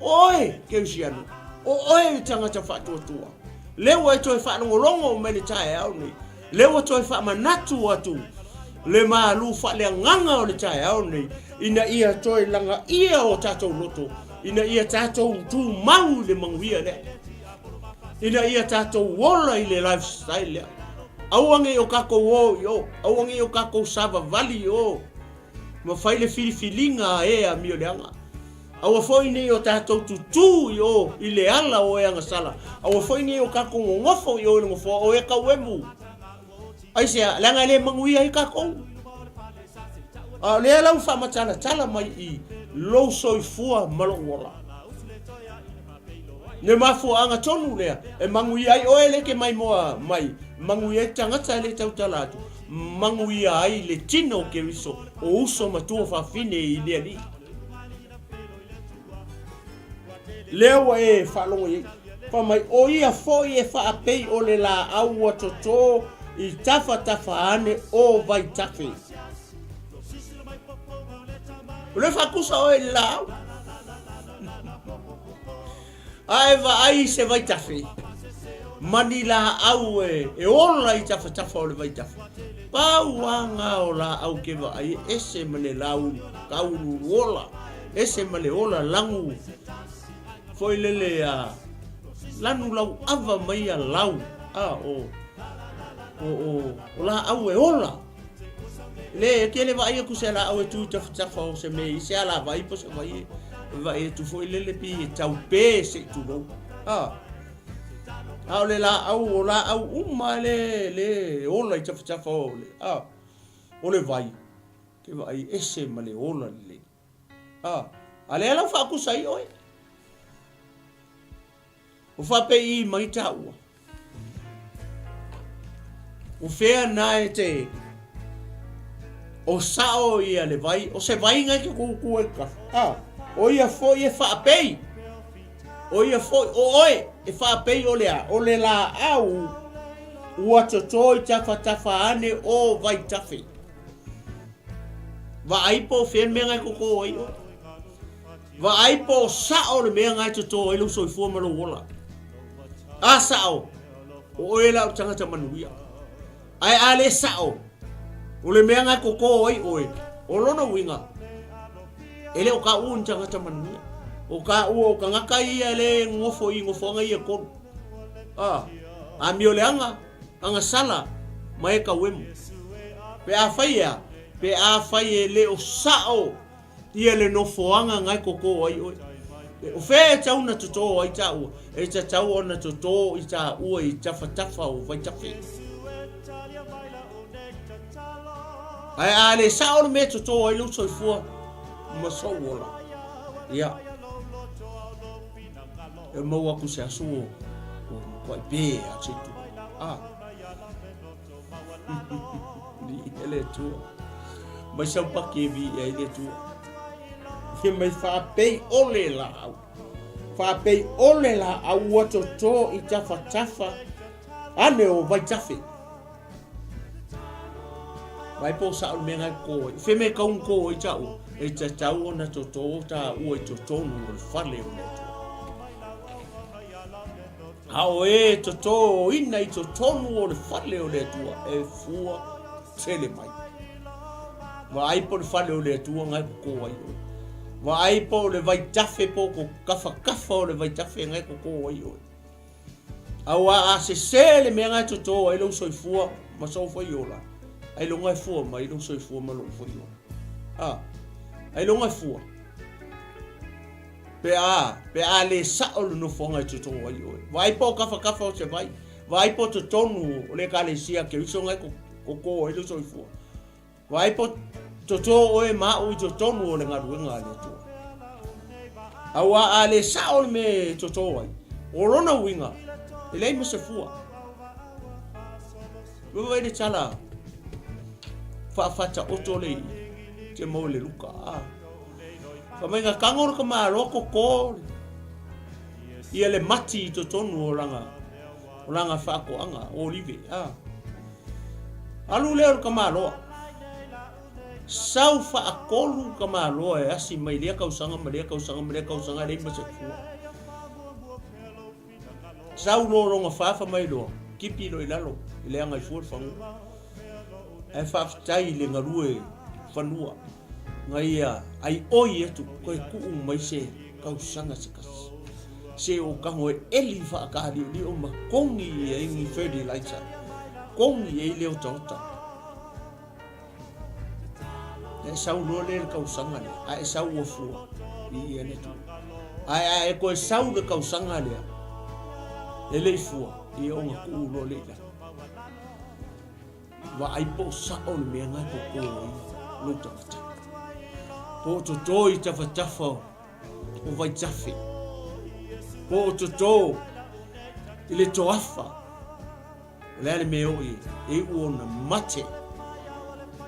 o oe, Kerisiano, o oe le tagata faatuatua. Lea ua e toe faalogologo mai le taeao nei, Lea ua toe faamanatu atu le malu faaleagaga o le taeao lenei, ina ia toe lagaia o tatou loto, ina ia tatou tumau i le manuia lea, ina ia tatou ola i le lifestyle lea. Aua ne i o tatou o i o, aua ne i o tatou savavali i o, ma fai le filifiliga a e amioleaga. Aua foi ne i o tatou tutū i o i le ala o e agasala, aua foi ne i o tatou nonofo i o i le nofoa o e tauemu. Aisea? Leaga e le manuia ai tatou. A o lea la ua faamatalatala mai i lou soifua ma lou ola. Le mafuaaga tonu lea e manuia ai oe le e te maimoa mai, manuia ai tagata e le tautala atu, manuia ai le tino o Keriso, o uso ma tuafafine i le Alii. Lea ua e faalogo i ai, fai mai, o ia foi e faapei o le laau ua toto i tafatafa ane o vaitafe. O lea faatusa oe i le laau. A e vaai i se vaitafe. ma ni laau e ola i tafatafa o le vaitafe. Pau lava na o laau ke vaai e ese ma le lau kauluulu ola, ese ma le ola lanu foi lele a lanu lauava mai ia lau a o o o o laau e ola. Le e ke le vaai atu se laau e tu i tafatafa o se mea i se alavai po se vai e vaai atu foi lele pi e taupe se i tulou. A A o le laau, o laau uma le, le ola i tafatafa o le, a, o le vai, ke vaai ese ma le ola lelei. A, a lea lau faakusa ai oe. O faapei mai taua. O fea na e te, o sao ia le vai, o se vai ngai ke kūkū ai ka, a, o ia foi e faapei. O ia foi o oe e faapei o le a? O le laau ua toto i tafatafa ane o Vaitafe. Vaai po o fea le mea na e toto ai oe. Vaai po o sao le mea na e toto ai lou soifua ma lou ola. A sao, o oe la o le tagata manuia. Ae a le sao, o le mea na e toto ai oe, o lona uiga, e le o taua ni tagata manuia. O taua o tagata ia le nonofo i nofoaga ia e tolu. A, amioleaga, agasala, ma e tauemo. Pe afai e a? Pe afai e le o sao Ia le nofoaga na e totō ai oe. O fea e tau na totō ai tāua? E tatau ona totō i tāua i tafatafa o Vaitafe. Ae a le sao le mea e totō ai lou soifua ma sou ola, ia, e maua atu se aso ua matuai pē a se itu. Ah. Viia le Atua. Mai saupaki e viia ai le Atua. Fai mai faapei ole laau. Faapei ole laau ua toto i tafatafa ane o Vaitafe. Vai po sao le mea ngai ko ai. Fe me kaun ko ai tau. E tatau ona toto ta ua i totonu o le fale o le Atua. A o e totōina i totonu o le fale o le Atua, e fua tele mai. Vaai po o le fale o le Atua ngai koko ai oe. Vaai po o le vaitafe po ko kafakafa o le vaitafe ngai koko ai oe. Auā a sesē le mea ngai totō ai lou soifua ma sou faiola, ailoga e fua mai lou soifua ma lou faiola. A, ailoga e fua. Pe a, pe a le sao le nofoaga e totō ai oe. Vaai po o kafakafa o se vai, vaai po o totonu o le Ekalesia Keriso ngai koko ai lou soifua. Vaai po totō oe ma a'u i totonu o le galuega a le Atua. Auā a le sao le mea e totō ai, o lona uiga, e leai ma se fua. Vaai le tala faafataoto le i te mau le Luka. A. Fai mai na tango le tamaloa toto ia le mati i totonu o lana o lana faatoaga olive a. Alu lea o le tamaloa. Sau faatolu tamaloa e asi mai lea tausaga ma lea tausaga ma lea tausaga e leai ma se fua. Sau loa lona fa fai mai loa, tipi loa i lalo, e leaga ai fua le fanua. Ae faafetai i le galue fanua na ia aioi atu toe tuu mai se tausaga se tasi. Se o tago e eli faataliolio ma togi i ai ni fertilizer, togi i ai le otaota. E sau loa lea i le tausaga lea, a e sau ua fua i ia le Atua. Ae a e toe sau le tausaga lea, e le i fua, ia ona tuu loa lea i lalo. Vaai po o sao le mea na e toto ai lou tagata. Po o toto i tafatafa o Vaitafe. Po o toto i le toafa. O le a le mea e oo i ai? E iu ona mate.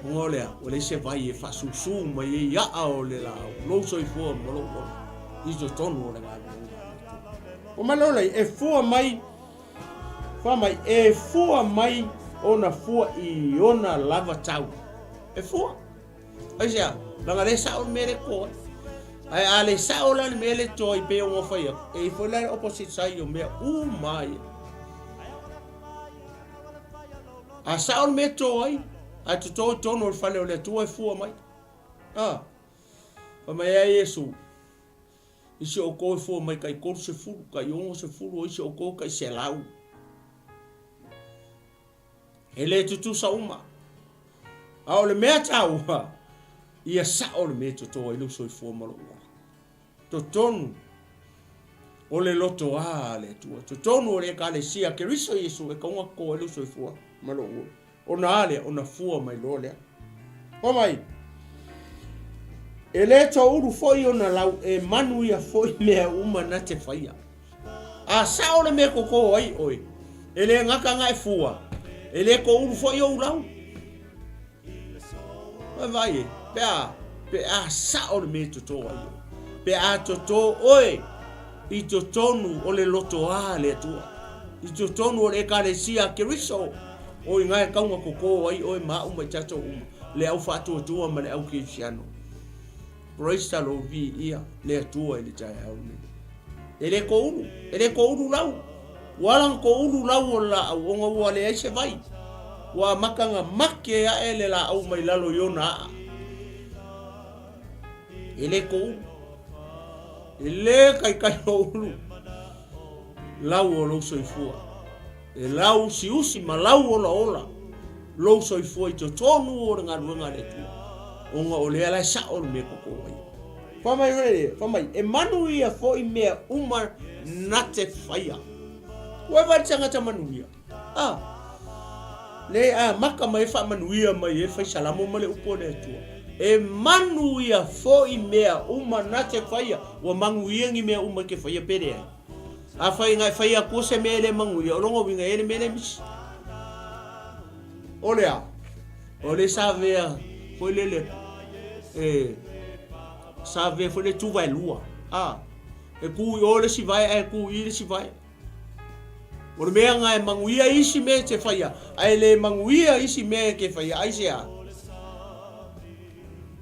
Ona o le a? Ua leai se vai e faasusū mai ai aa o le laau, lou soifua ma lou ola i totonu o le galuega a le Atua. Ua malo lai, e fua mai, fai mai, e fua mai ona fua i ona lava tau. E fua. Aisea? Leaga lea e sao le mea lea e to ai. Ae a le sao la le mea lea e to ai pei ona fai atu, e i ai foi la le opposite side o mea uma ia. A sao le mea e toto ai, ae toto i totonu o le fale o le Atua e fua mai. A, fai mai ai Iesu, Isi o outou e fua mai tai 30, tai 60, o isi o outou tai 100. E le tutusa uma. A o le mea taua, ia sao le mea e toto ai lou soifua ma lou ola. Totonu o le lotoā a le Atua, totonu o le Ekalesia a Keriso Iesu e tau ona toto ai lou soifua ma lou ola. Ona a lea, ona fua mai loa lea. Fai mai, E le toulu foi ona lau e manuia foi mea uma na te faia. A sao le mea toto ai oe, e le gata na e fua, e le toulu foi ou lau. Vaai e, pe a, pe a sao le mea e toto ai oe. Pe a toto oe i totonu o le lotoā a le Atua, i totonu o le Ekalesia a Keriso, o i ina e tau na toto ai oe ma au ma i tatou uma, le au faatuatua ma le au kerisiano. Praise the Lord, viia le Atua i le taeao lenei. E le toulu, e le toulu lau. Ua ala ona toulu lau o le laau ona ua leai se vai. Ua amata ona make ae le laau mai lalo i ona aa. E le toulu. E le taitai toulu lau o lou soifua. E lau usiusi ma lau olaola lou soifua i totonu o le galuega a le Atua, ona o lea la e sao le mea toto ai. Fai mai foi lea, fai mai, e manuia foi mea uma na te faia. Ua e vaai le tagata manuia? A, le amata mai e faamanuia mai e fai salamo ma le upu a le Atua. E manuia foi mea uma na te faia. Ua manuia ni mea uma e te faia pe leai? Afai na e fai atua se mea e le manuia, o lona uiga e i ai le mea le misi. O le a? O le savea foi lele e savea foi le tu vaelua. A, e ku i o le isi vae ae ku i le isi vae. O le mea na e manuia isi mea e te faia, ae le manuia isi mea e te faia, aisea?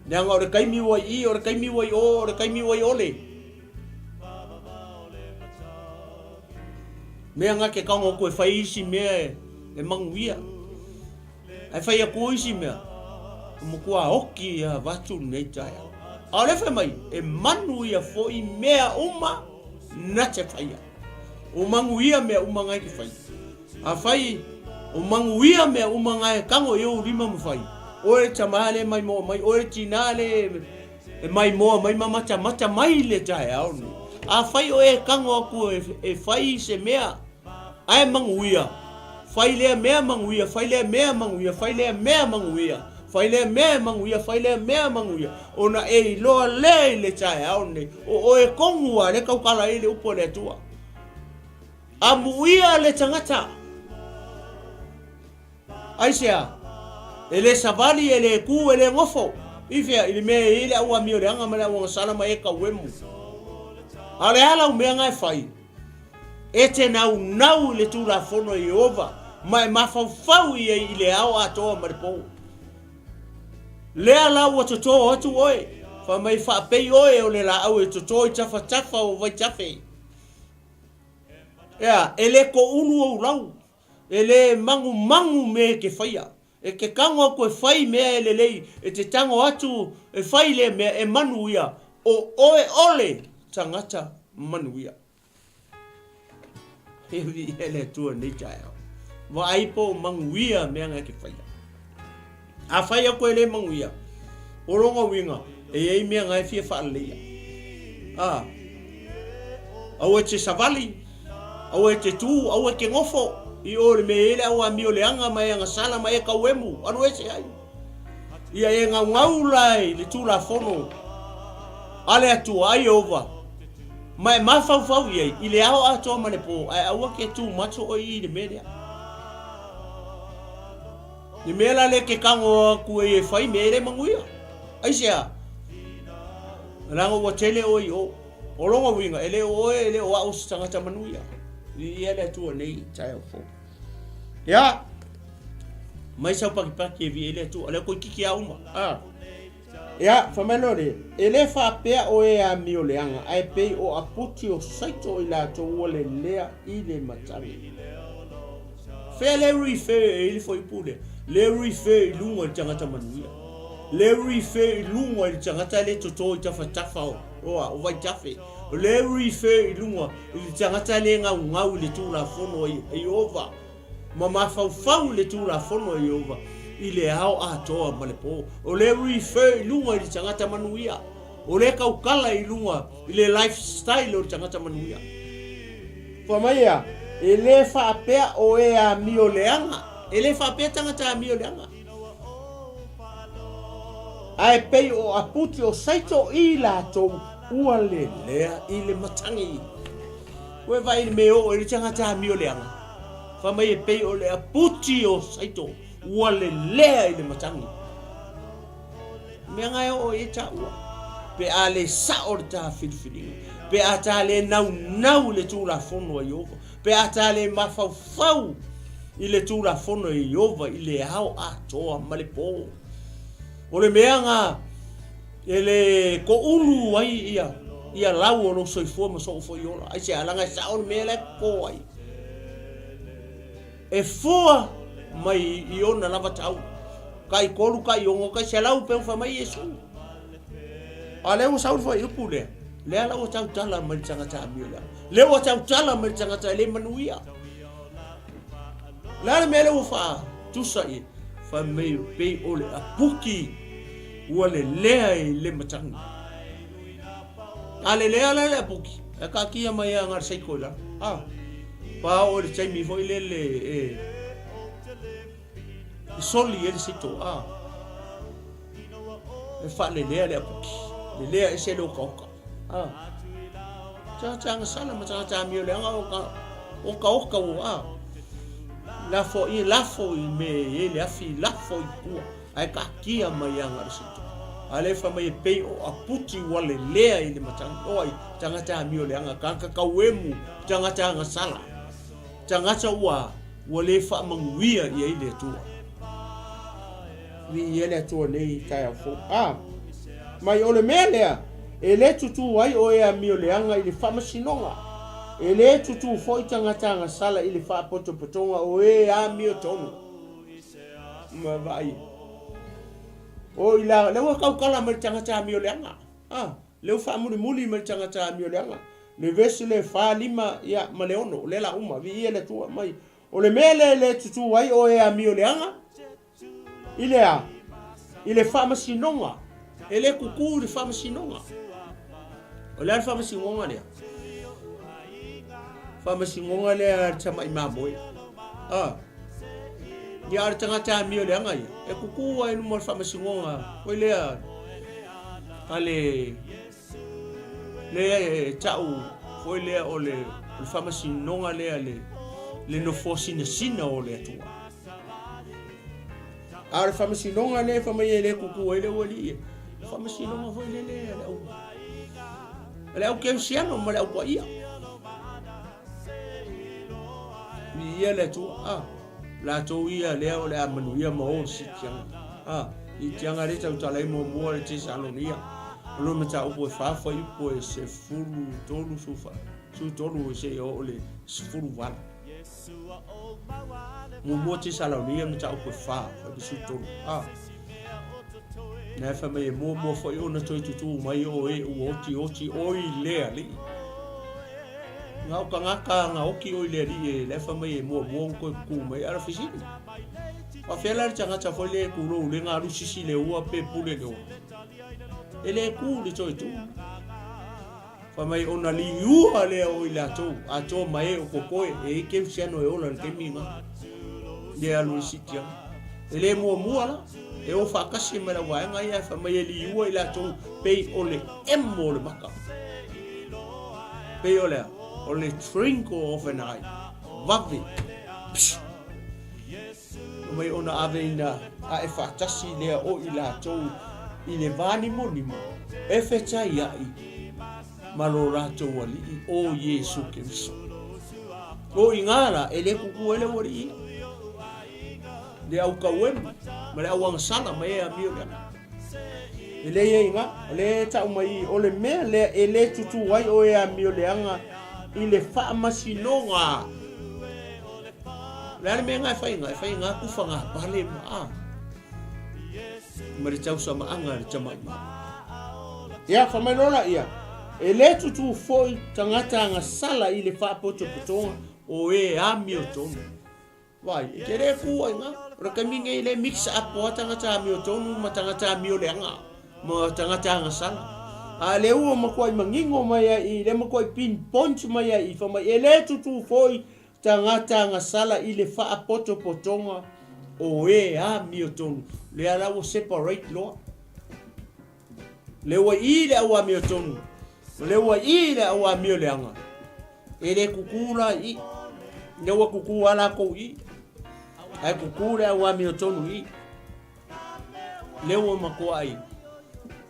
Leaga o le taimi ua i i, o le taimi ua i o, o le taimi ua i ole. Mea nga ke kaonga koe fai isi mea e manuia. Ae fai atu isi mea, o matua oki ia vatu lenei taeao. A o lea fai mai, e manuia foi mea uma na te faia. O manuia mea uma nga e te faia. Afai o manuia mea uma nga e tango i ou lima ma fai, oe tama le maimoa mai, oe tina le E maimoa mai ma matamata mai le taeao nei. Afai oe e tago atu e fai se mea, ae manuia, fai lea mea manuia, fai lea mea manuia, fai lea mea manuia, fai lea mea e manuia, fai lea mea manuia, ona e iloa lea i le taeao nei, o oe tonu lava lea e tautala ai le upu a le Atua. Amuia le tagata. Aisea? E le savali, e le kū, e le nofo. I fea? I le mea e i ai le au amioleaga ma le au agasala ma e tauemu. A o le a lau mea na e fai? E te naunau i le Tulafono a Ieova ma e mafaufau i ai i le ao atoa ma le pō. Lea la ua totō atu oe, fai mai faapei oe o le laau e totō i tafatafa o vaitafe. Ea, e le toulu ou lau. E le magumagu mea e te faia. E te tago atu e fai mea e lelei, e te tago atu e fai lea mea e manuia, o oe ole tagata manuia. E viia le Atua i lenei taeao. Vaai po o manuia mea na e te faia. Afai atu e le manuia, o lona uiga, e i ai mea na e fia faaleleia. A, aua e te savali, aua e te tu, aua e te nofo i o i le mea e i ai le au amio leaga ma e agasala ma e tauemu, alu ese ai. Ia e gaugau la i le Tulafono a le Atua, a Ieova, ma e mafaufau i ai i le ao atoa ma le po, ae aua ke tu macho oe i le mea lea. Le mea la lea ke tago atu ai e fai mea e le manuia. Aisea? Leaga ua tele oe i o. O lona uiga, e le o oe, e le o au se tagata manuia. Viia le Atua nei taeao fou. Ia, mai sau pakipaki e viia le Atua. Lea toeitiiti a uma. Ah. Ia, fai mai loa lea, e le faapea o e amioleaga, ae pei o aputi o Saito i latou ua lelea i le matagi. Fea lea e refer i ai le fuaiupu lea? Lea e refer i luga i le tagata manuia. Lea e refer i luga i le tagata e le toto i tafatafa o, o a, o vaitafe. O lea e refer i luga i le tagata e le gaugau i le Tulafono a Ieova ma mafaufau i le Tulafono a Ieova i le ao atoa ma le po. O lea e refer i luga i le tagata manuia. O lea e tautala i luga i le lifestyle o le tagata manuia. Fai mai ea, e le faapea o e amio leaga, e le faapea tagata amio leaga. Ae pei o aputi o saito i latou ua lelea i le matagi. Ua e vaai i le mea e oo ai le tagata amio leaga? Fai mai e pei o le aputi o saito ua lelea i le matagi. Mea na e oo i ai taua. Pe a le sao le ta filifiliga, pe a ta le naunau i le Tulafono a Ieova, pe a ta le mafaufau i le Tulafono a Ieova i le ao atoa ma le po. O le mea na e le toulu ai ia ia lau o lou soifua ma sou foi ola. Aisea? Leaga e sao le mea la e po ai. E fua mai i ona lava tau. Tai 3, tai 6, tai 100 pe fai mai Iesu. A lea ua sau le fuaiupu lea, lea la ua tautala mai le tagata amio lea. Lea ua tautala mai le tagata e le manuia. O le a le mea lea ua faatusa i ai? Fai mai pei o le apuki ua lelea i le matagi. A lelea la le apuki, e taatia mai lava na o le seiko i lalo. A, pa oo i le taimi foi lele e, e soli ai le seito, a, e faalelea le apuki, lelea ese le okaoka. A, tagata agasala ma tagata amioleaga o okaoka ua, a, lafo i, lafo i mea e i ai le afi, lafo i tua. Ae taatia mai aga le sito. A lea fai mai e pei o aputi ua lelea i le matagi. O ai? Tagata amio leaga, tagata tauemu, tagata agasala, tagata ua ua le faamanuia i ai le Atua. Viia le Atua nei taeao fou. A mai o le mea lea e le tutū ai o e amio leaga i le faamasinoga, e le tutū foi tagata agasala i le faapotopotoga o e amio tonu. Ma vaai. O i la, lea ua tautala mai le tagata amio leaga. Ah, lea ua faamulimuli mai le tagata amio leaga. Le vesi le 4, 5, ia, ma le 6, lea la uma, viia le Atua mai. O le mea lea e le tutū ai o e amio leaga, i le a? I le faamasinoga. E le tutū i le faamasinoga. O le a le faamasinoga lea? Faamasinoga lea a le tamai mamoe. Ah. Ia, a o le tagata amio leaga ia, e kuku ai i luma o le faamasinoga foi lea a le lea e ta'u foi lea o le o le faamasinoga lea le le nofoa sinasina o le Atua. A o le faamasinoga lea fai mai e le kuku ai le aualii, o faamasinoga foi lele a le au a le au kerisiano ma le au paia. Viia le Atua, a, latou ia lea o le a manuia ma o le siitiaga. A, siitiaga lea tautala ai muamua le Tesalonia, o lona mataupu e fa fuaiupu e 13 sufa, 13 seia oo i le 18. Muamua Tesalonia mataupu e fa, fuaiupu 13. A, na e fai mai e muamua foi ona toe tutū mai o e ua otioti oi le Alii. Na o tagata na oki oi le alii e la fai mai e muamua ona toe tutu mai. A o le fesili, faafefea la le tagata foi lea e tulou le galu sisi le ua pe pule le ua? E le tu le toe tu. Fai mai ona liua lea o i latou atoa ma e o totoe e i ai kerisiano e ola i le taimi lena. Le alu i siitiaga. E le muamua la, e o faatasi ma le auvaega ia e fai mai e liua i latou pei o le emo o le maka. Pei o le a? O le twinkle of an eye. Vave. Psh! Fai mai ona aveina ae faatasi lea o i latou i le vānimonimo e fetaiaʻi ma lo latou Alii o Iesu Keriso. O i ngā la, e le kuku ai le aualii ia. Le au tauemu ma le au agasala ma e amio leaga. E le ia i ngā, o le e tau mai i, o le mea lea e le tutū ai o e amio leaga i le faamasinoga. Le a le mea nga e fai nga, e fai nga kufa nga pale ma a. Ma le tausamaaga a le tamaimai. Ia, fai mai loa laia, E le tutū foi tagata agasala i le faapotopotoga o e amiotonu. Vai, e te le kū ai ngā. O le taimi nei le mix up oa tagata amiotonu ma tagata amioleaga ma tagata agasala. A le ua matuai manino mai ai i, le matuai pinpoint mai ai i, fai mai, e le tutū foi Tagata agasala i le faapotopotoga o e amiotonu. Lea la ua separate loa. Lea ua i le au amiotonu, lea ua i le au amioleaga. E le kuku la i i. Lea ua kuku lava latou i i. Ae kuku le au amiotonu i i. Lea ua matuai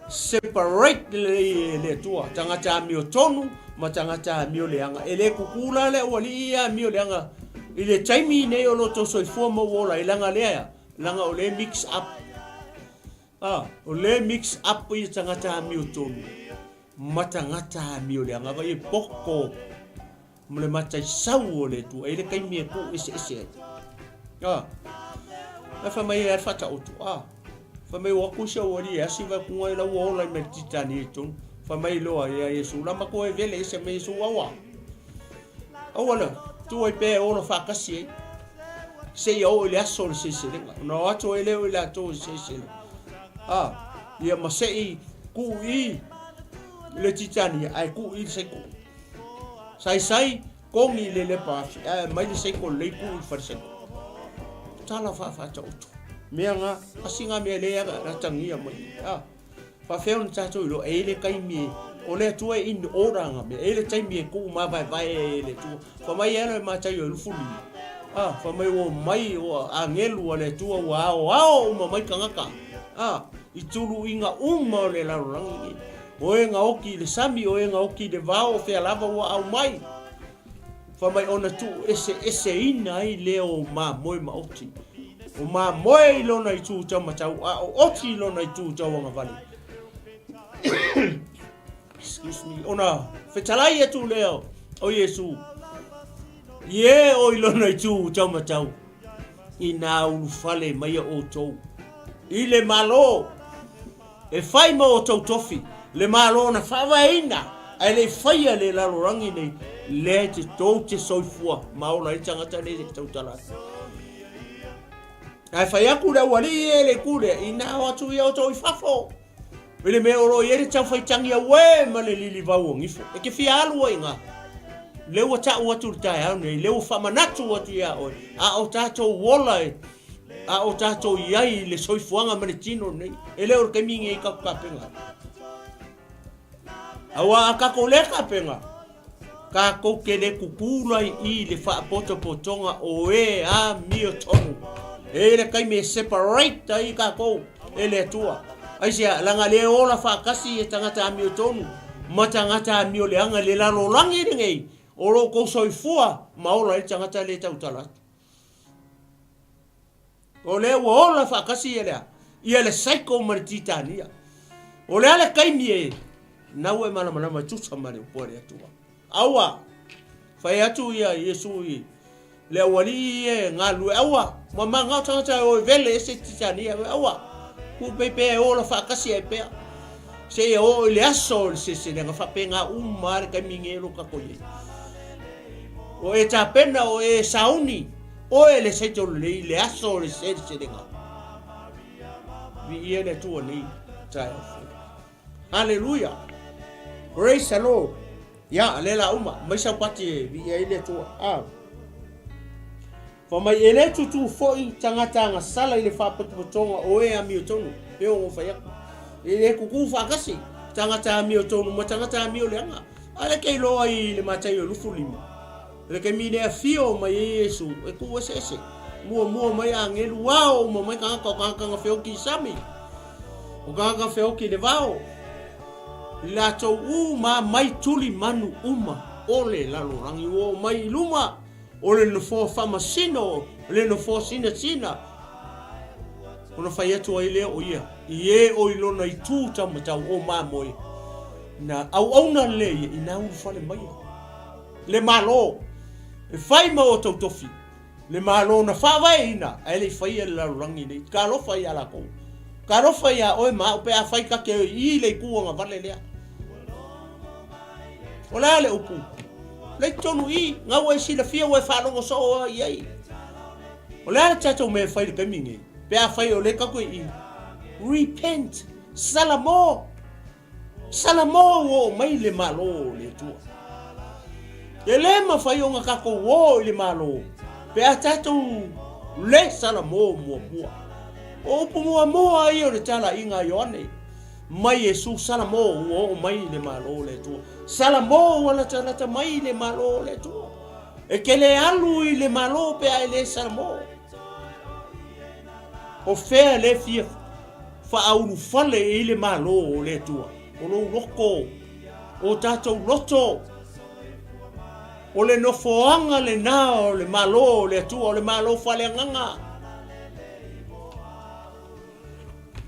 separate lelei e le Atua tagata amiotonu ma tagata amioleaga. E le kuku la le aualii ia amioleaga i le taimi nei o lo outou soifua ma ua ola ai, leaga lea, leaga o lea e mix up. Ah, o lea e mix up ia tagata amiotonu ma tagata amioleaga. Vai e poko Ma le mataisau o le Atua, e i le taimi e tuu eseese ai. A, ae fai mai e a faataoto, a, fai mai o atu si au alii e asi vai atu ai la ua ola i mai titani i tonu. Fai mai loa ia Iesu, la matua e vele ese mai Iesu, aua. Aua la, tuu ai pea e ola faatasi ai. Seia oo i le aso o le seleselega. Ona o atu ai lea o i latou i seleselega. A, ia ma sei tuu i le titani ae tuu i le saiko. Saisai kogi i le lepa afi ae aumai le seiko lelei tuu i le fale seiko. Tala faafaataoto. Mea nga, asi nga mea lea atagia mai. A, faafefea ona tatou iloa, e i ai le taimi e, o le Atua e in order nga mea. E i ai le taimi e tuu mavaevae ai e le Atua. Fai mai e ala i Mataio e 25. A, fai mai ua omai ua agelu a le Atua ua aoao uma mai tagata. A, i tuluiga uma o le lalolagi nei. O e gaoki i le sami, o e gaoki i le vao, o fea lava ua aumai. Fai mai ona tuueseeseina ai lea o mamoe ma oti. O mamoe i lona itu taumatau, a o oti i lona itu tauagavale. Excuse me. Ona fetalai atu lea o Iesu i e o i lona itu taumatau, inā ulufale maia outou i le Malo. E fai ma outou tofi le Malo na faavaeina ae le i faia le lalolagi nei, lea e te tou te soifua ma ola ai tagata nei e tautala atu. Ae fai atu le aualii e le itu lea, ina o atu ia outou i fafo, i le mea o lo o i ai le taufaitagi auē ma le lilivau o gifo. E te fia alu ai i ina. Lea ua tau atu i le taeao nei, lea ua faamanatu atu iā oe, a o tatou ola e A o tatou i ai i le soifuaga ma le tino nei, e le o le taimi nei tatou tapena ai. Aua a tatou le tapena, tatou te le kukula i i le faapotopotoga o e amiotonu. E i ai le taimi e separate ai tatou e le Atua. Aisea, leaga le ola faatasi e tagata amiotonu ma tagata amioleaga i le lalolagi lenei o lo outou soifua ma ola ai le tagata le tautala atu. O lea ua ola faatasi ia lea, ia le cycle ma le Titania. O le a le taimi e nau e malamalama e tusa ma le upu a le Atua. Aua, fai atu ia Iesu i le aualii ia e galulue, aua, ma manao tagata e o e vele ese Titania, aua, tuu pei pea e ola faatasi ai pea. Seia oo i le aso o le seleselega, faapena uma lava le taimi nei o lo o tatou i ai. O e tapena, o e sauni, oe le saito lelei i le aso o le seleselega. Viia le Atua nei taeao fou. Haleluia! Praise the Lord! Ia, lea la uma, mai sau pati e viia ai le Atua. Ah. Fai mai, E le tutū foi tagata agasala i le faapotopotoga o e amiotonu, e ono fai atu. E le tutū faatasi tagata amiotonu ma tagata amioleaga. A lea ke iloa i le Mataio 25, le taimi le afio mai ai Iesu, e tuu eseese. Muamua mai agelu ao uma mai tagata o tagata na feoki i sami, o tagata na feoki i le vao. I latou uma mai tuli manu uma o le lalolagi ua oo mai i luma. O le nofoa faamasino, o le nofoa sinasina, ona fai atu ai lea o ia i e o i lona itu taumatau o mamoe, na auauna lelei ia ina ulufale mai le Malo e fai ma outou tofi. Le Malo na faavaeina ae le i faia le lalolagi nei. Talofa ia lakou. Talofa ia oe ma au pe afai ta te i le itu agavale lea. O le a le upu? Le i totonu i, na ua e silafia ua e faalogo soo ai i ai. O le a le tatou mea e fai i le taimi nei? Pe afai o lea tatou i i. Repent. Salamo. Salamo ua oo mai le Malo o le Atua. E le mafai ona tatou o i le Malo pe a tatou le salamo muamua. O upu muamua ia o le talaiga a Ioane mai Iesu, Salamo ua oo mai le Malo o le Atua. Salamo ua latalata mai le Malo o le Atua. E te le alu i le Malo pe a e le salamo. O fea le fia faaulufale i le Malo o le Atua? O lou loto, o tatou loto. O le nofoaga lena o le Malo o le Atua, o le Malo faaleagaga.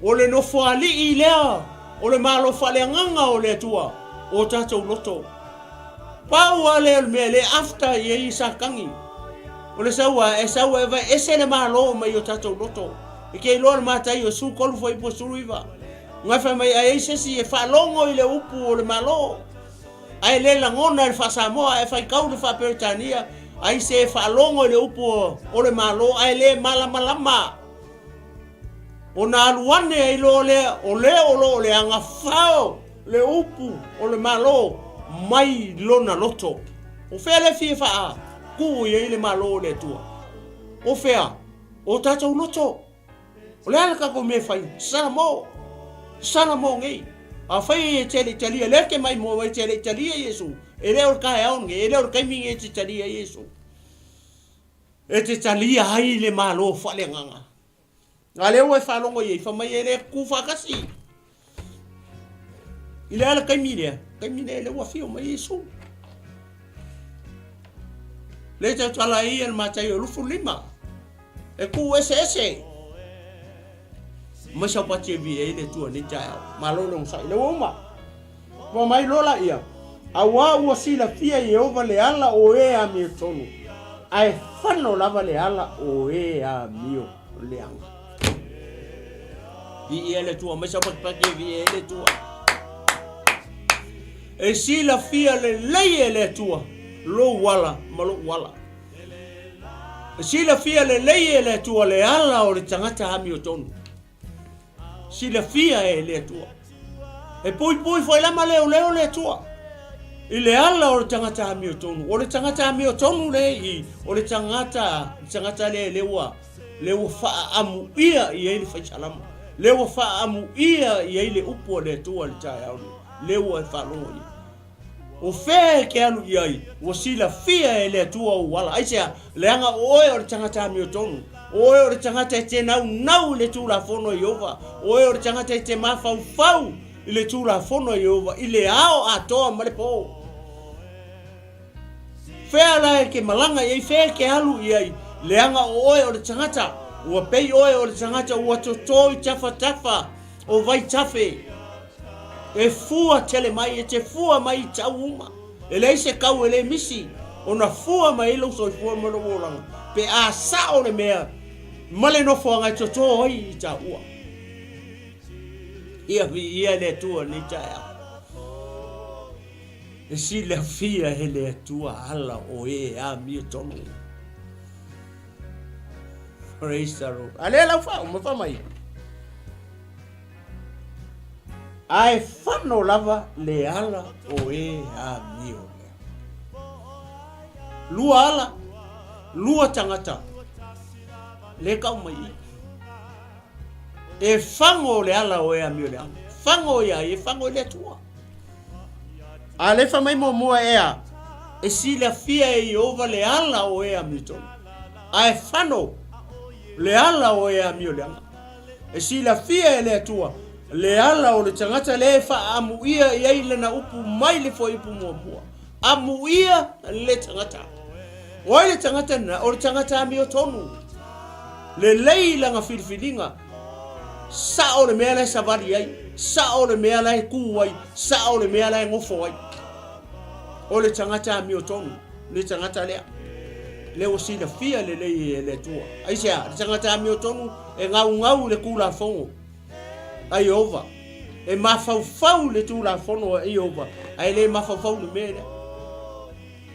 O le nofoalii lea o le Malo faaleagaga o le Atua, o tatou loto. Pau lava lea o le mea lea after i ai Satani. O le sau a, e sau e aveese le Malo mai o tatou loto. E te iloa le Mataio 13 fuaiupu 19. Na fai mai a i ai se isi e faalogo i le upu o le Malo, ae le lagona i le faa-Samoa, ae faitau i le faa-Peretania, ai se e faalogo i le upu o le Malo, ae le malamalama. Ona alu ane ai loa lea, o lea o lo o le agafao le upu o le Malo mai lona loto. O fea le fia faatuu i ai le Malo o le Atua? O fea? O tatou loto. O le a le tatou mea e fai? Salamo. Salamo nei. Afai e te le i talia, lea e te maimoa e te le i talia Iesu, e le o le taeao lenei, e le o le taimi lenei e te talia ai Iesu. E te talia ai le Malo faaleagaga. A lea ua e faalogo i ai, fai mai e le tutu faatasi. I le a le taimi lea? Taimi lea lea ua afio mai Iesu. Lea e tautala ai ia le Mataio 25. E tu eseese. Mai saupati e viia ai le Atua nei taeao. Malo le onosai. Lea ua uma. Ua mai loa laia, Auā ua silafia e Ieova le ala o e amiotonu, a e fano lava le ala o e amio leaga. Viia le Atua, mai saupatipati e viia ai le Atua. E silafia lelei e le Atua lou ala ma lo'u ala. E silafia lelei e le Atua le ala o le tagata amiotonu. Silafia e le Atua. E puipui foi la ma leoleo le Atua i le ala o le tagata amiotonu. O le tagata amiotonu le i, o le tagata, le tagata lea le ua, le ua faaamuia i ai le faisalamo, le ua faaamuia i ai le upu a le Atua i le taeao nei, le ua e faalogo i ai. O fea e te alu i ai, ua silafia e le Atua ou ala. Aisea? Leaga o oe o le tagata amiotonu. O oe o le tagata e te naunau i le Tulafono a Ieova. O oe o le tagata e te mafaufau i le Tulafono a Ieova i le ao atoa ma le po. Fea la e te malaga i ai, fea e te alu i ai, leaga o oe o le tagata, ua pei oe o le tagata ua toto i tafatafa o vaitafe. E fua tele mai, e te fua mai i tau uma. E leai se tau e le misi ona fua mai ai lou soifua ma lou olaga, pe a sao le mea ma le nofoaga e toto ai i taua. Ia viia le Atua nei taeao. E silafia e le Atua ala o e amiotonu. Praise the Lord. A lea lau faauma fa mai. Ae fano lava le ala o e amio lea. Lua ala, lua tagata, le kau mai i. E fago le ala o e amio leaga. Fago ia ai, e fago i le Atua. A le fai mai muamua ea, e silafia e Ieova le ala o e amiotonu. Ae fano le ala o e amio leaga. E silafia e le Atua le ala o le tagata lea e faaamuia i ai lana upu mai le fuaiupu muamua. Amuia le tagata. O ai le tagata lena? O le tagata amiotonu. Lelei lana filifiliga. Sao le mea la e savali ai. Sao le mea la e ku ai. Sao le mea la e nofo ai. O le tagata amiotonu le tagata lea. Lea ua silafia lelei e le Atua. Aisea? Le tagata amiotonu e gaugau i le Tulafono a Ieova, e mafaufau i le Tulafono a Ieova, ae le mafaufau i le mea lea.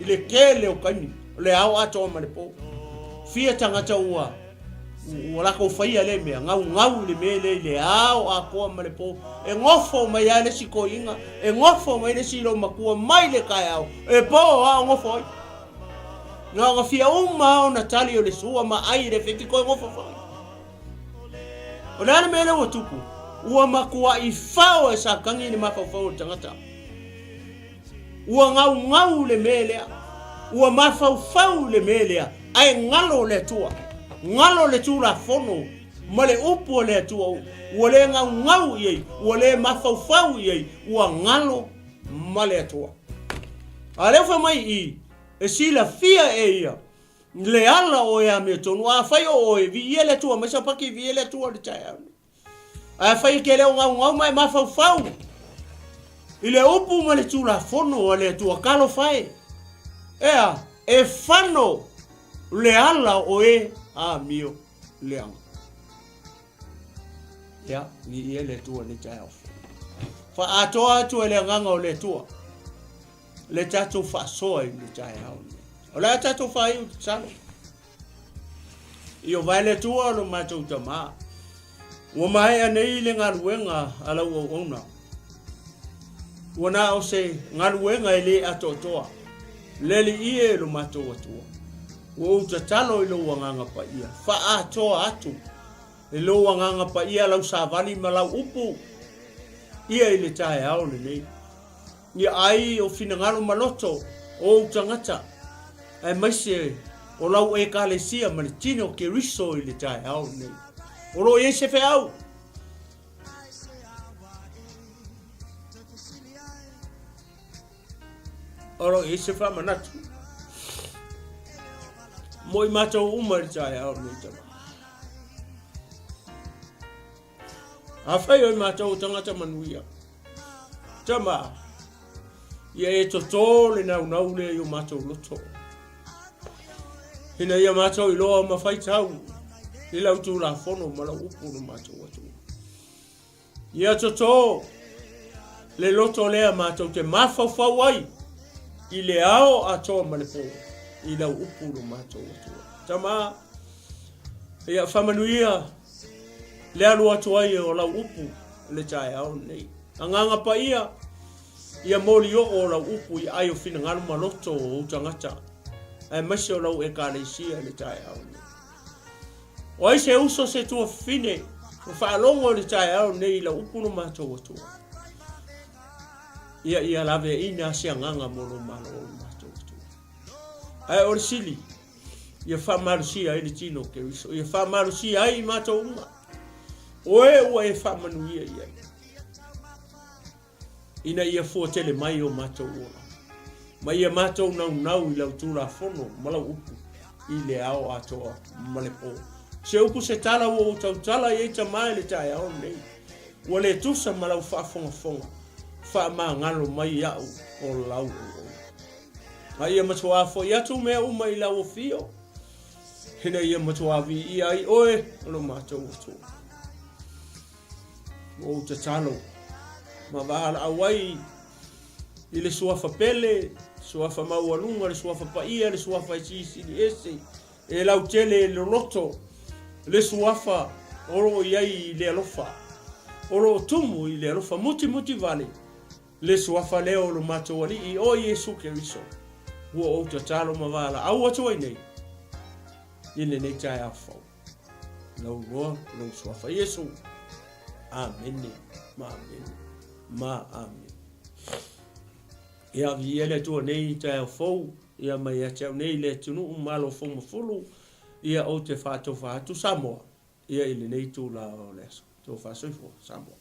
I le tele o taimi, o le ao atoa ma le po. Fia tagata ua ua latou faia lea mea, gaugau i le mea lea i le ao atoa ma le po. E nofo mai lava le isi toeaina, e nofo mai le isi loomatua mai le taeao, e po a o nofo ai. Na ona fia uma lava ona tali o le sua ma ai i le feti toe nofo foi. O le a le mea lea ua tupu? Ua matuai fao e Satani le mafaufau o le tagata. Ua gaugau le mea lea. Ua mafaufau le mea lea, ae galo le Atua. Galo le Tulafono ma le upu a le Atua. Ua le gaugau i ai, ua le mafaufau i ai, ua galo ma le Atua. A lea ua fai mai i i, e silafia e ia le ala o e amiotonu. Afai o oe, viia le Atua, mai saupaki, viia le Atua i le taeao nei. Ae afai e te le o gaugau ma e mafaufau i le upu ma le Tulafono a le Atua, talofa e, ea, e fano le ala o e amio leaga. Ia, viia le Atua i le taeao fou. Faaatoa atu e le Agaga o le Atua le tatou faasoa i le taeao lenei. O le a tatou faaiu tatalo. Ieova e le Atua lo matou Tama, ua maea nei le galuega a lau auauna. Ua na o se galuega e le atoatoa, le Alii e lo matou Atua. Ua ou tatalo i lou Agaga Paia, faaatoa atu e lou Agaga Paia lau savali ma lau upu ia i le taeao lenei. Ia ai o finagalo ma loto o ou tagata, aemaise o lau Ekalesia ma le Tino o Keriso i le taeao lenei. O lo o i ai se feau. O lo o i ai se faamanatu mo i matou uma i le taeao lenei, Tama. Afai o i matou o tagata manuia, Tama, ia e totō le naunau lea i o matou loto. Ina ia matou iloa ma faitau i lau Tulafono ma lau upu no matou Atua. Ia totō le loto lea matou te mafaufau ai i le ao atoa ma le pō i lau upu no matou Atua. Tama, ia faamanuia le alu atu ai o lau upu i le taeao lenei. Agaga Paia, ia molioo o lau upu i ai o finagalo ma loto o ou tagata, aemaise o lau Ekalesia i le taeao lenei. O ai se uso se tuafafine ua faalogo i le taeao lenei i lau upu no matou Atua? Ia ia laveaiina se agaga mo lou malo o matou Atua. Ae o le sili, ia faamalosia ai le tino o Keriso, ia faamalosia ai i matou uma, o e ua e faamanuia i ai, ina ia fua tele mai o matou ola, ma ia matou naunau i lau Tulafono ma lau upu i le ao atoa ma le po. Se upu se tala ua ou tautala i ai Tama i le taeao lenei, ua le tusa ma lau faafogafoga, faamagalo mai iaʻu o lau auauna. A ia matuā foi atu mea uma i lau afio, ina ia matuā viia ai oe o lo matou Atua. Ua ou tatalo ma valaau ai i le suafa pele, suafa maualuga, le suafa paia, le suafa e silisili ese, e lautele e loloto, le suafa o lo o i ai i le alofa, o lo o tumu i le alofa mutimuti vale, Le suafa lea o lo matou Alii, o Iesu Keriso, ua ou tatalo ma valaau atu ai nei i lenei taeao fou. Lau igoa, lou suafa Iesu. Amene ma amene ma amene. Ia, viia le Atua nei taeao fou, ia mai ia te au nei le atunuu malo fou ma fulu, ia ou te faatofa atu Samoa. Ia i lenei itula o le aso. Tofa soifua, Samoa.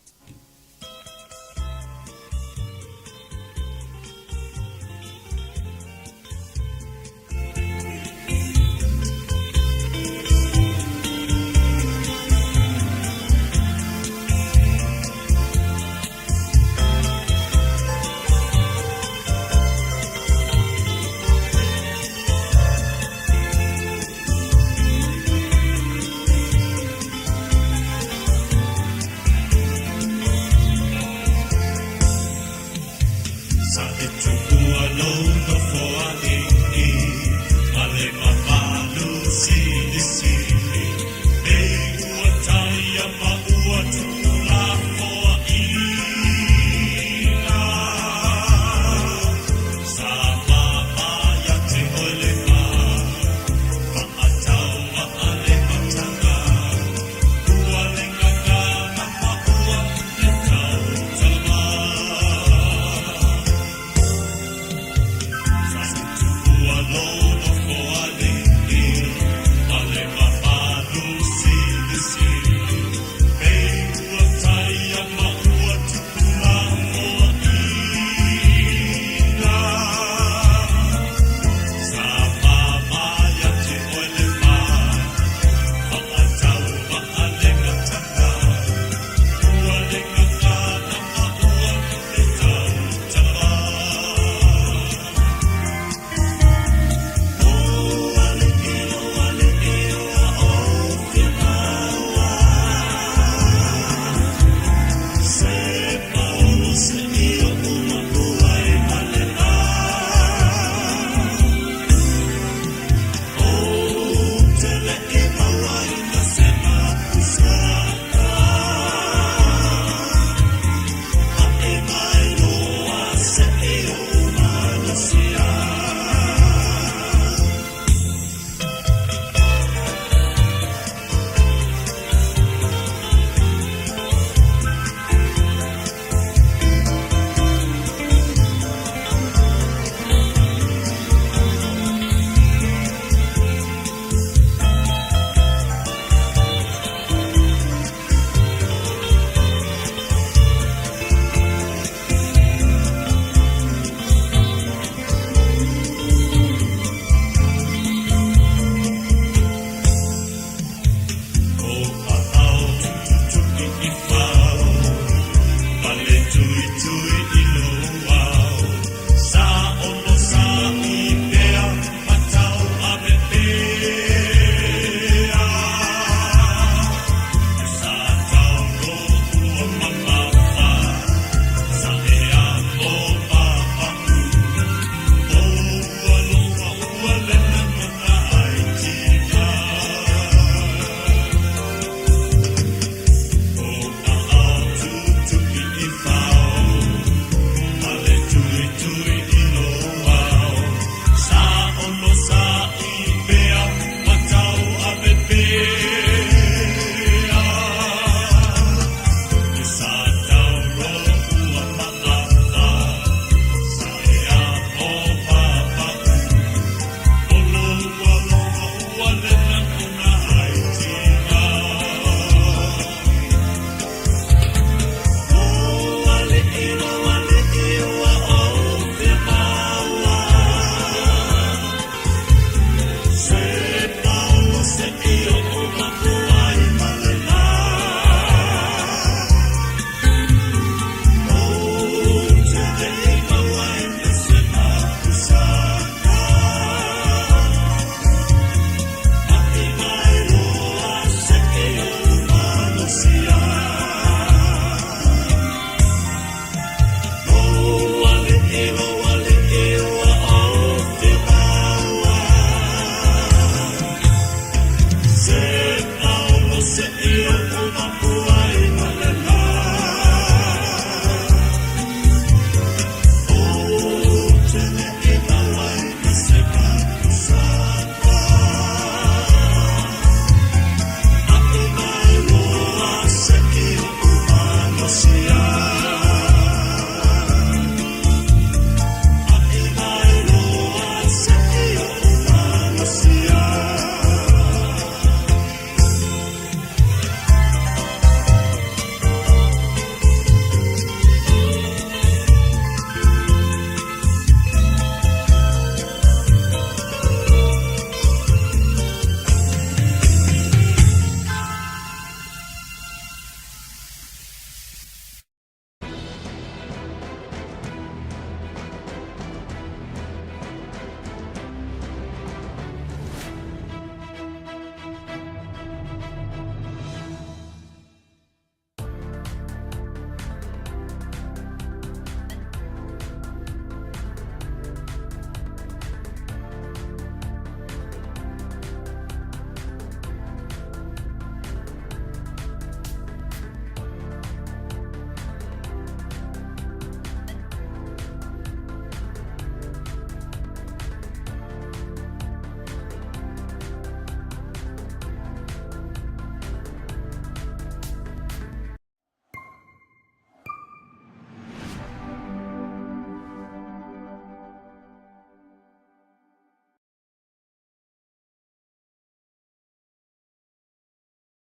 Malo.